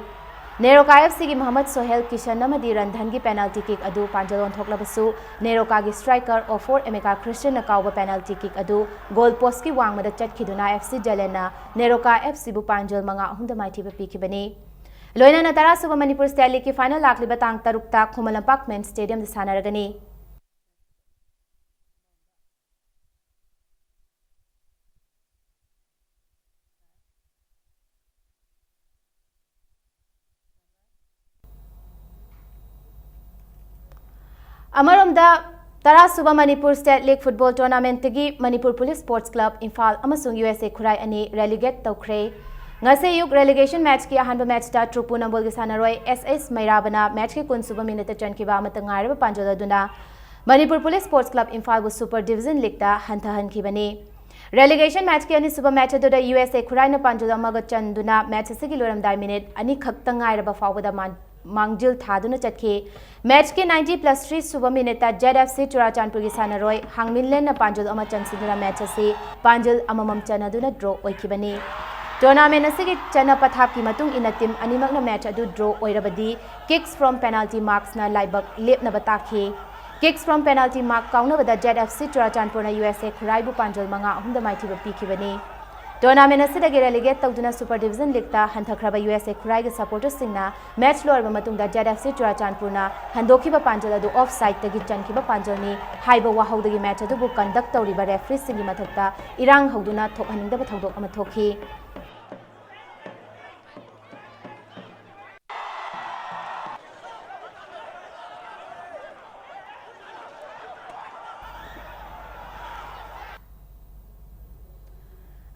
ꯅꯦꯔꯣꯀꯥ ꯑꯦꯐ ꯁꯤꯒꯤ ꯃꯍꯃꯗ ꯁꯣꯍꯦꯜ ꯀꯤꯁꯟ ꯑꯃꯗꯤ ꯔꯟꯙꯟꯒꯤ ꯄꯦꯅꯥꯜꯇꯤ ꯀꯤꯛ ꯑꯗꯨ ꯄꯥꯟꯖꯜ ꯑꯣꯟꯊꯣꯛꯂꯕꯁꯨ, ꯅꯦꯔꯣꯀꯥꯒꯤ ꯁ꯭ꯇ꯭ꯔꯥꯏꯀꯔ ꯑꯣꯐꯣꯔ ꯑꯦꯃꯦꯀꯥ ꯈ꯭ꯔꯤꯁꯇꯟꯅ ꯀꯥꯎꯕ ꯄꯦꯅꯥꯜꯇꯤ ꯀꯤꯛ ꯑꯗꯨ ꯒꯣꯜ ꯄꯣꯁꯀꯤ ꯋꯥꯡꯃꯗ ꯆꯠꯈꯤꯗꯨꯅ ꯑꯦꯐ ꯁꯤ ꯖꯂꯦꯟꯅ ꯅꯦꯔꯣꯀꯥ ꯑꯦꯐ ꯁꯤꯕꯨ ꯄꯥꯟꯖꯜ ꯃꯉꯥ ꯑꯍꯨꯝꯗ ꯃꯥꯏꯊꯤꯕ ꯄꯤꯈꯤꯕꯅꯤ꯫ ꯂꯣꯏꯅꯅ ꯇꯔꯥꯁꯨꯕ ꯃꯅꯤꯄꯨꯔ ꯁ꯭ꯇꯦꯠ ꯂꯤꯒꯀꯤ ꯐꯥꯏꯅꯦꯜ ꯂꯥꯛꯂꯤꯕ ꯇꯥꯡ ꯇꯔꯨꯛꯇ ꯈꯨꯃꯟ ꯂꯝꯄꯥꯛ ꯃꯦꯟ ꯁ꯭ꯇꯦꯗꯤꯌꯝꯗ ꯁꯥꯟꯅꯔꯒꯅꯤ꯫ ꯑꯃꯔꯣꯝꯗ, ꯇꯔꯥꯁꯨꯕ ꯃꯅꯤꯄꯨꯔ ꯁ꯭ꯇꯦꯠ ꯂꯤꯒ ꯐꯨꯠꯕꯣꯜ ꯇꯣꯔꯅꯥꯃꯦꯟꯠꯇꯒꯤ Manipur police sports club Imphal ꯑꯃꯁꯨꯡ ꯌꯨ ꯑꯦꯁ ꯑꯦ ꯈꯨꯔꯥꯏ ꯑꯅꯤ ꯔꯦꯂꯤꯒꯦꯠ ꯇꯧꯈ꯭ꯔꯦ꯫ ꯉꯁꯤ ꯑꯌꯨꯛ ꯔꯦꯂꯤꯒꯦꯁꯟ ꯃꯦꯆꯀꯤ ꯑꯍꯥꯟꯕ ꯃꯦꯆꯇ ꯇ꯭ꯔꯨꯄꯨ ꯅꯝꯕꯣꯜꯒꯤ ꯁꯥꯟꯅꯔꯣꯏ ꯑꯦꯁ ꯑꯦꯁ ꯃꯩꯔꯥꯕꯅ ꯃꯦꯆꯀꯤ ꯀꯨꯟꯁꯨꯕ ꯃꯤꯅꯤꯠꯇ ꯆꯟꯈꯤꯕ ꯑꯃꯠꯇ ꯉꯥꯏꯔꯕ ꯄꯥꯟꯖꯜ ꯑꯗꯨꯅ ꯃꯅꯤꯄꯨꯔ ꯄꯨꯂꯤꯁ ꯁ꯭ꯄꯣꯔꯠꯁ ꯀ꯭ꯂꯕ ꯏꯝꯐꯥꯜꯕꯨ ꯁꯨꯄꯔ ꯗꯤꯕꯤꯖꯟ ꯂꯤꯒꯇ ꯍꯟꯊꯍꯟꯈꯤꯕꯅꯤ꯫ ꯔꯦꯂꯤꯒꯦꯁꯟ ꯃꯦꯆꯀꯤ ꯑꯅꯤꯁꯨꯕ ꯃꯦꯆ ꯑꯗꯨꯗ ꯌꯨ ꯑꯦꯁ ꯑꯦ ꯈꯨꯔꯥꯏꯅ ꯄꯥꯟꯖꯜ ꯑꯃꯒ ꯆꯟꯗꯨꯅ ꯃꯦꯆ ꯑꯁꯤꯒꯤ ꯂꯣꯏꯔꯝꯗꯥꯏ ꯃꯤꯅꯤꯠ ꯑꯅꯤꯈꯛꯇ ꯉꯥꯏꯔꯕ ꯐꯥꯎꯕꯗ ꯃꯥꯟ-, ꯃꯥꯡꯖꯤꯜ ꯊꯥꯗꯨꯅ ꯆꯠꯈꯤ꯫ ꯃꯦꯆꯀꯤ ꯅꯥꯏꯟꯇꯤ ꯄ꯭ꯂꯁ ꯊ꯭ꯔꯤ ꯁꯨꯕ ꯃꯤꯅꯤꯠꯇ ꯖꯦꯗ ꯑꯦꯐ ꯁꯤ ꯆꯨꯔꯥꯆꯥꯟꯄꯨꯔꯒꯤ ꯁꯥꯟꯅꯔꯣꯏ ꯍꯥꯡꯃꯤꯟꯂꯦꯟꯅ ꯄꯥꯟꯖꯜ ꯑꯃ ꯆꯟꯁꯤꯟꯗꯨꯅ ꯃꯦꯆ ꯑꯁꯤ ꯄꯥꯟꯖꯜ ꯑꯃꯃꯝ ꯆꯟꯅꯗꯨꯅ ꯗ꯭ꯔꯣ ꯑꯣꯏꯈꯤꯕꯅꯤ꯫ ꯇꯣꯔꯅꯥꯃꯦꯟ ꯑꯁꯤꯒꯤ ꯆꯠꯅ ꯄꯊꯥꯞꯀꯤ ꯃꯇꯨꯡ ꯏꯟꯅ ꯇꯤꯝ ꯑꯅꯤꯃꯛꯅ ꯃꯦꯆ ꯑꯗꯨ ꯗ꯭ꯔꯣ ꯑꯣꯏꯔꯕꯗꯤ ꯀꯤꯛꯁ ꯐ꯭ꯔꯣꯝ ꯄꯦꯅꯥꯜꯇꯤ ꯃꯥꯔꯛꯁꯅ ꯂꯥꯏꯕꯛ ꯂꯦꯞꯅꯕ ꯇꯥꯛꯈꯤ꯫ ꯀꯤꯛꯁ ꯐ꯭ꯔꯣꯝ ꯄꯦꯅꯥꯜꯇꯤ ꯃꯥꯔꯛ ꯀꯥꯎꯅꯕꯗ ꯖꯦꯗ ꯑꯦꯐ ꯁꯤ ꯆꯨꯔꯥꯆꯥꯟꯄꯨꯔꯅ ꯌꯨ ꯑꯦꯁ ꯑꯦ ꯈꯨꯔꯥꯏꯕꯨ ꯄꯥꯟꯖꯜ ꯃꯉꯥ ꯑꯍꯨꯝꯗ ꯃꯥꯏꯊꯤꯕ ꯄꯤꯈꯤꯕꯅꯤ꯫ ꯇꯣꯔꯅꯥꯃꯦꯟ ꯑꯁꯤꯗꯒꯤ ꯔꯦꯂꯤꯒꯦꯠ ꯇꯧꯗꯨꯅ ꯁꯨꯄꯔ ꯗꯤꯕꯤꯖꯟ ꯂꯤꯒꯇ ꯍꯟꯊꯈ꯭ꯔꯕ ꯌꯨ ꯑꯦꯁ ꯑꯦ ꯈꯨꯔꯥꯏꯒꯤ ꯁꯄꯣꯔꯇꯔꯁꯤꯡꯅ ꯃꯦꯆ ꯂꯣꯏꯔꯕ ꯃꯇꯨꯡꯗ ꯖꯦꯗ ꯑꯦꯐ ꯁꯤ ꯆꯨꯔꯥꯆꯥꯟꯄꯨꯔꯅ ꯍꯟꯗꯣꯛꯈꯤꯕ ꯄꯥꯟꯖꯜ ꯑꯗꯨ ꯑꯣꯐ ꯁꯥꯏꯗꯇꯒꯤ ꯆꯟꯈꯤꯕ ꯄꯥꯟꯖꯜꯅꯤ ꯍꯥꯏꯕ ꯋꯥꯍꯧꯗꯒꯤ ꯃꯦꯆ ꯑꯗꯨꯕꯨ ꯀꯟꯗꯛ ꯇꯧꯔꯤꯕ ꯔꯦꯐ꯭ꯔꯤꯁꯤꯡꯒꯤ ꯃꯊꯛꯇ ꯏꯔꯥꯡ ꯍꯧꯗꯨꯅ ꯊꯣꯛꯍꯟꯅꯤꯡꯗꯕ ꯊꯧꯗꯣꯛ ꯑꯃ ꯊꯣꯛꯈꯤ꯫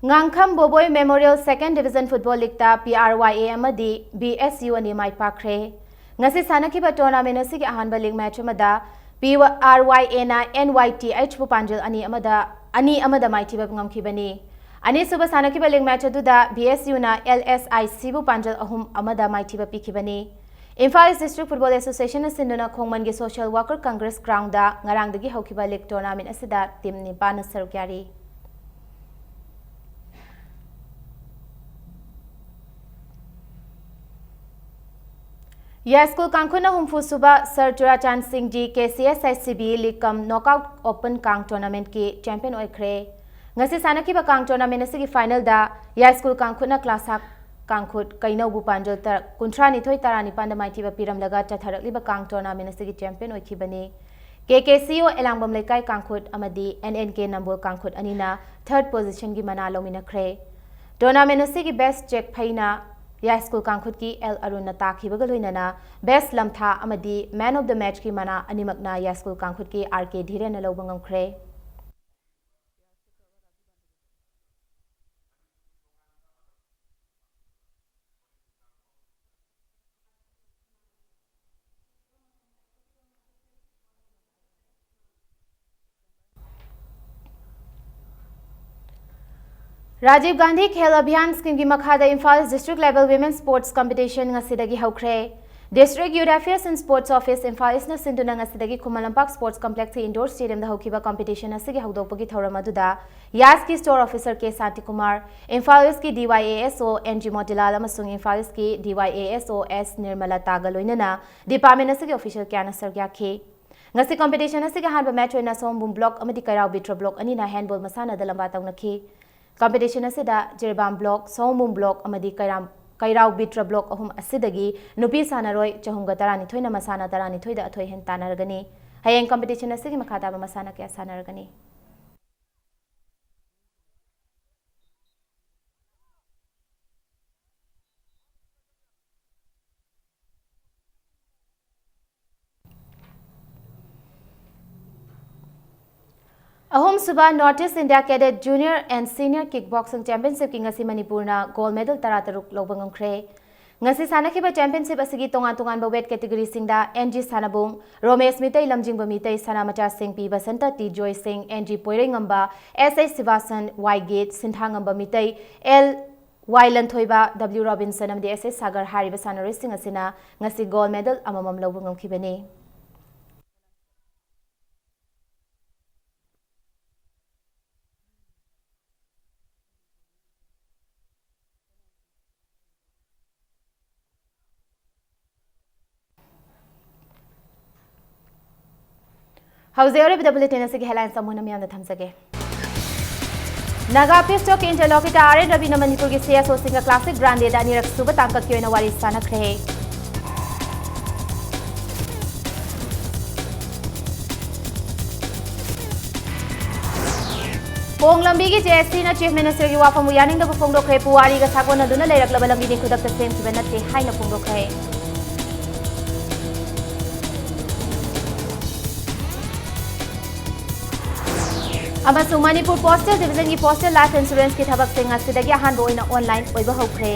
ꯉꯥꯡꯈꯝ ꯕꯣꯕꯣꯏ ꯃꯦꯃꯣꯔꯤꯌꯦꯜ ꯁꯦꯀꯦꯟ ꯗꯤꯕꯤꯖꯟ ꯐꯨꯠꯕꯣꯜ ꯂꯤꯒꯇ ꯄꯤ ꯑꯥꯔ ꯋꯥꯏ ꯑꯦ ꯑꯃꯗꯤ ꯕꯤ ꯑꯦꯁ ꯌꯨ ꯑꯅꯤ ꯃꯥꯏ ꯄꯥꯛꯈ꯭ꯔꯦ꯫ ꯉꯁꯤ ꯁꯥꯟꯅꯈꯤꯕ ꯇꯣꯔꯅꯥꯃꯦꯟ ꯑꯁꯤꯒꯤ ꯑꯍꯥꯟꯕ ꯂꯤꯒ ꯃꯦꯆ ꯑꯃꯗ ꯄꯤ ꯑꯥꯔ ꯋꯥꯏ ꯑꯦꯅ ꯑꯦꯟ ꯋꯥꯏ ꯇꯤ ꯑꯩꯆꯄꯨ ꯄꯥꯟꯖꯜ ꯑꯅꯤ ꯑꯃꯗ, ꯑꯅꯤ ꯑꯃꯗ ꯃꯥꯏꯊꯤꯕ ꯉꯝꯈꯤꯕꯅꯤ꯫ ꯑꯅꯤꯁꯨꯕ ꯁꯥꯟꯅꯈꯤꯕ ꯂꯤꯒ ꯃꯦꯆ ꯑꯗꯨꯗ ꯕꯤ ꯑꯦꯁ ꯌꯨꯅ ꯑꯦꯜ ꯑꯦꯁ ꯑꯥꯏ ꯁꯤꯕꯨ ꯄꯥꯟꯖꯜ ꯑꯍꯨꯝ ꯑꯃꯗ ꯃꯥꯏꯊꯤꯕ ꯄꯤꯈꯤꯕꯅꯤ꯫ ꯏꯝꯐꯥꯜ ꯏꯁ ꯗꯤꯁꯇ꯭ꯔꯤꯛ ꯐꯨꯠꯕꯣꯜ ꯑꯦꯁꯣꯁꯤꯌꯦꯁꯟꯅ ꯁꯤꯟꯗꯨꯅ ꯈꯣꯡꯃꯟꯒꯤ ꯁꯣꯁꯤꯌꯦꯜ ꯋꯥꯀꯔ ꯀꯪꯒ꯭ꯔꯦꯁ ꯒ꯭ꯔꯥꯎꯟꯗ ꯉꯔꯥꯡꯗꯒꯤ ꯍꯧꯈꯤꯕ ꯂꯤꯒ ꯇꯣꯔꯅꯥꯃꯦꯟ ꯑꯁꯤꯗ ꯇꯤꯝ ꯅꯤꯄꯥꯟꯅ ꯁꯔꯨꯛ ꯌꯥꯔꯤ꯫ ꯌꯥꯏꯁ꯭ꯀꯨꯜ ꯀꯥꯡꯈꯨꯠꯅ ꯍꯨꯝꯐꯨ ꯁꯨꯕ ꯁꯔ ꯆꯨꯔꯥꯆꯥꯟ ꯁꯤꯡ G K C S I C B ꯂꯤꯛ ꯀꯝ ꯅꯣꯛꯑꯥꯎꯠ ꯑꯣꯄꯟ ꯀꯥꯡ ꯇꯣꯔꯅꯥꯃꯦꯟꯠꯀꯤ ꯆꯦꯝꯄꯤꯌꯟ ꯑꯣꯏꯈ꯭ꯔꯦ꯫ ꯉꯁꯤ ꯁꯥꯟꯅꯈꯤꯕ ꯀꯥꯡ ꯇꯣꯔꯅꯥꯃꯦꯟꯠ ꯑꯁꯤꯒꯤ ꯐꯥꯏꯅꯦꯜꯗ ꯌꯥꯏꯁ꯭ꯀꯨꯜ ꯀꯥꯡꯈꯨꯠꯅ ꯀ꯭ꯂꯥꯁꯥꯛ ꯀꯥꯡꯈꯨꯠ ꯀꯩꯅꯧꯕꯨ ꯄꯥꯟꯖꯜ ꯇꯔ-, ꯀꯨꯟꯊ꯭ꯔꯥ ꯅꯤꯊꯣꯏ ꯇꯔꯥ ꯅꯤꯄꯥꯟꯗ ꯃꯥꯏꯊꯤꯕ ꯄꯤꯔꯝꯂꯒ ꯆꯠꯊꯔꯛꯂꯤꯕ ꯀꯥꯡ ꯇꯣꯔꯅꯥꯃꯦꯟꯠ ꯑꯁꯤꯒꯤ ꯆꯦꯝꯄꯤꯌꯟ ꯑꯣꯏꯈꯤꯕꯅꯤ꯫ ꯀꯦ ꯀꯦ ꯁꯤ ꯑꯣ ꯑꯦꯂꯥꯡꯕꯝ ꯂꯩꯀꯥꯏ ꯀꯥꯡꯈꯨꯠ ꯑꯃꯗꯤ ꯑꯦꯟ ꯑꯦꯟ ꯀꯦ ꯅꯝꯕꯣꯜ ꯀꯥꯡꯈꯨꯠ ꯑꯅꯤꯅ ꯊꯔꯗ ꯄꯣꯖꯤꯁꯟꯒꯤ ꯃꯅꯥ ꯂꯧꯃꯤꯟꯅꯈ꯭ꯔꯦ꯫ ꯇꯣꯔꯅꯥꯃꯦꯟꯠ ꯑꯁꯤꯒꯤ ꯕꯦꯁ ꯆꯦꯛ ꯐꯩꯅ ꯌꯥꯏꯁ꯭ꯀꯨꯜ ꯀꯥꯡꯈꯨꯠꯀꯤ ꯑꯦꯜ ꯑꯔꯨꯟꯅ ꯇꯥꯈꯤꯕꯒ ꯂꯣꯏꯅꯅ ꯕꯦꯁ ꯂꯝꯊꯥ ꯑꯃꯗꯤ ꯃꯦꯟ ꯑꯣꯐ ꯗ ꯃꯦꯆꯀꯤ ꯃꯅꯥ ꯑꯅꯤꯃꯛꯅ ꯌꯥꯏꯁ꯭ꯀꯨꯜ ꯀꯥꯡꯈꯨꯠꯀꯤ ꯑꯥꯔ ꯀꯦ ꯙꯤꯔꯦꯟꯅ ꯂꯧꯕ ꯉꯝꯈ꯭ꯔꯦ꯫ ꯔꯥꯖꯤꯕ ꯒꯥꯟꯙꯤ ꯈꯦꯜ ꯑꯚꯤꯌꯥꯟ ꯁ꯭ꯀꯤꯝꯒꯤ ꯃꯈꯥꯗ Imphal east district level women sports competition ꯉꯁꯤꯗꯒꯤ ꯍꯧꯈ꯭ꯔꯦ꯫ District youth affairs and sports office Imphal ꯏꯁ꯭ꯠꯅ ꯁꯤꯟꯗꯨꯅ ꯉꯁꯤꯗꯒꯤ ꯈꯨꯃꯟ ꯂꯝꯄꯥꯛ ꯁ꯭ꯄꯣꯔꯠꯁ ꯀꯝꯄ꯭ꯂꯦꯛꯁꯀꯤ ꯏꯟꯗꯣꯔ ꯁ꯭ꯇꯦꯗꯤꯌꯝꯗ ꯍꯧꯈꯤꯕ ꯀꯝꯄꯤꯇꯤꯁꯟ ꯑꯁꯤꯒꯤ ꯍꯧꯗꯣꯛꯄꯒꯤ ꯊꯧꯔꯝ ꯑꯗꯨꯗ ꯌꯥꯁꯀꯤ ꯁ꯭ꯇꯣꯔ ꯑꯣꯐꯤꯁꯔ ꯀꯦ ꯁꯥꯟꯇꯤꯀꯨꯃꯥꯔ, ꯏꯝꯐꯥꯜ ꯏꯁ꯭ꯠꯀꯤ D Y A S O N G Motilal ꯑꯃꯁꯨꯡ ꯏꯝꯐꯥꯜ ꯏꯁ꯭ꯠꯀꯤ ꯗꯤ ꯋꯥꯏ ꯑꯦ ꯑꯦꯁ ꯑꯣ ꯑꯦꯁ ꯅꯤꯔꯃꯂꯥꯇꯥꯒ ꯂꯣꯏꯅꯅ ꯗꯤꯄꯥꯔꯠꯃꯦꯟꯠ ꯑꯁꯤꯒꯤ ꯑꯣꯐꯤꯁꯤꯌꯦꯜ ꯀꯌꯥꯅ ꯁꯔꯨꯛ ꯌꯥꯈꯤ꯫ ꯉꯁꯤ ꯀꯝꯄꯤꯇꯤꯁꯟ ꯑꯁꯤꯒꯤ ꯑꯍꯥꯟꯕ ꯃꯦꯆ ꯑꯣꯏꯅ ꯁꯑꯣꯝꯕꯨꯡ ꯕ꯭ꯂꯣꯛ ꯑꯃꯗꯤ ꯀꯩꯔꯥꯎ ꯕꯤꯇ꯭ꯔ ꯕ꯭ꯂꯣꯛ ꯑꯅꯤꯅ ꯍꯦꯟꯗꯕꯣꯜ ꯃꯁꯥꯟꯅꯗ ꯂꯝꯕꯥ ꯇꯧꯅꯈꯤ꯫ ꯀꯝꯄꯤꯇꯤꯁꯟ ꯑꯁꯤꯗ ꯖꯤꯔꯤꯕꯥꯝ ꯕ꯭ꯂꯣꯛ, ꯁꯑꯣꯝꯕꯨꯡ ꯕ꯭ꯂꯣꯛ ꯑꯃꯗꯤ ꯀꯩꯔꯥꯝ-, ꯀꯩꯔꯥꯎ ꯕꯤꯇ꯭ꯔ ꯕ꯭ꯂꯣꯛ ꯑꯍꯨꯝ ꯑꯁꯤꯗꯒꯤ ꯅꯨꯄꯤ ꯁꯥꯟꯅꯔꯣꯏ ꯆꯍꯨꯝꯒ ꯇꯔꯥꯅꯤꯊꯣꯏꯅ ꯃꯁꯥꯟꯅ ꯇꯔꯥꯅꯤꯊꯣꯏꯗ ꯑꯊꯣꯏ ꯑꯍꯦꯟ ꯇꯥꯟꯅꯔꯒꯅꯤ꯫ ꯍꯌꯦꯡ ꯀꯝꯄꯤꯇꯤꯁꯟ ꯑꯁꯤꯒꯤ ꯃꯈꯥ ꯇꯥꯕ ꯃꯁꯥꯟꯅ ꯀꯌꯥ ꯁꯥꯟꯅꯔꯒꯅꯤ꯫ ꯑꯍꯨꯝꯁꯨꯕ North East India Cadet Junior and Senior Kickboxing Championshipꯀꯤ ꯉꯁꯤ ꯃꯅꯤꯄꯨꯔꯅ gold medal ꯇꯔꯥꯇꯔꯨꯛ ꯂꯧꯕ ꯉꯝꯈ꯭ꯔꯦ꯫ ꯉꯁꯤ ꯁꯥꯟꯅꯈꯤꯕ championship ꯑꯁꯤꯒꯤ ꯇꯣꯉꯥꯟ ꯇꯣꯉꯥꯟꯕ weight categoryꯁꯤꯡꯗ ꯑꯦꯟ ꯖꯤ ꯁꯥꯟꯅꯕꯨꯡ, ꯔꯣꯃꯦꯁ ꯃꯤꯇꯩ, ꯂꯝꯖꯤꯡꯕ ꯃꯤꯇꯩ, ꯁꯅꯥꯃꯆꯥ ꯁꯤꯡ, ꯄꯤ Basanta, T Joy Singh, N G Poireingamba, S H Sibashan, Y Get, Sinthangamba Meitei, L Y Lanthoiba, W Robinson ꯑꯃꯗꯤ ꯑꯦꯁ ꯑꯦꯁ ꯁꯥꯒꯔ ꯍꯥꯏꯔꯤꯕ ꯁꯥꯟꯅꯔꯣꯏꯁꯤꯡ ꯑꯁꯤꯅ ꯉꯁꯤ gold medal ꯑꯃꯃꯝ ꯂꯧꯕ ꯉꯝꯈꯤꯕꯅꯤ꯫ ꯍꯧꯖꯤꯛ ꯑꯔꯣꯏꯕꯗ ꯕꯨꯂꯦꯇꯤꯟ ꯑꯁꯤꯒꯤ ꯍꯦꯗꯂꯥꯏꯟꯁ ꯑꯃꯨꯛ ꯍꯟꯅ ꯃꯤꯌꯥꯝꯗ ꯊꯝꯖꯒꯦ꯫ ꯅꯥꯒꯥ ꯄꯤꯁ ꯇꯣꯛꯀꯤ ꯏꯟꯇꯔꯂꯣꯀꯤꯇꯔ ꯑꯥꯔ ꯑꯦꯟ ꯔꯕꯤꯅ ꯃꯅꯤꯄꯨꯔꯒꯤ ꯁꯤ ꯑꯦꯁ ꯑꯣꯁꯤꯡꯒ ꯀ꯭ꯂꯥꯁꯤꯛ ꯒ꯭ꯔꯥꯟꯗꯦꯗ ꯑꯅꯤꯔꯛ ꯁꯨꯕ ꯇꯥꯡꯀꯛꯀꯤ ꯑꯣꯏꯅ ꯋꯥꯔꯤ ꯁꯥꯟꯅꯈ꯭ꯔꯦ꯫ ꯈꯣꯡ ꯂꯝꯕꯤꯒꯤ ꯖꯦ ꯑꯦꯁ ꯁꯤꯅ ꯆꯤꯐ ꯃꯤꯅꯤꯁꯇꯔꯒꯤ ꯋꯥꯐꯝꯕꯨ ꯌꯥꯅꯤꯡꯗꯕ ꯐꯣꯡꯗꯣꯛꯈ꯭ꯔꯦ꯫ ꯄꯨꯋꯥꯔꯤꯒ ꯁꯥꯒꯣꯟꯅꯗꯨꯅ ꯂꯩꯔꯛꯂꯕ ꯂꯝꯕꯤꯅꯤ, ꯈꯨꯗꯛꯇ ꯁꯦꯝꯈꯤꯕ ꯅꯠꯇꯦ ꯍꯥꯏꯅ ꯐꯣꯡꯗꯣꯛꯈ꯭ꯔꯦ꯫ ꯑꯃꯁꯨꯡ ꯃꯅꯤꯄꯨꯔ ꯄꯣꯁꯇꯦꯜ ꯗꯤꯕꯤꯖꯟꯒꯤ ꯄꯣꯁꯇꯦꯜ ꯂꯥꯏꯐ ꯏꯟꯁꯨꯔꯦꯟꯁꯀꯤ ꯊꯕꯛꯁꯤꯡ ꯉꯁꯤꯗꯒꯤ ꯑꯍꯥꯟꯕ ꯑꯣꯏꯅ ꯑꯣꯟꯂꯥꯏꯟ ꯑꯣꯏꯕ ꯍꯧꯈ꯭ꯔꯦ꯫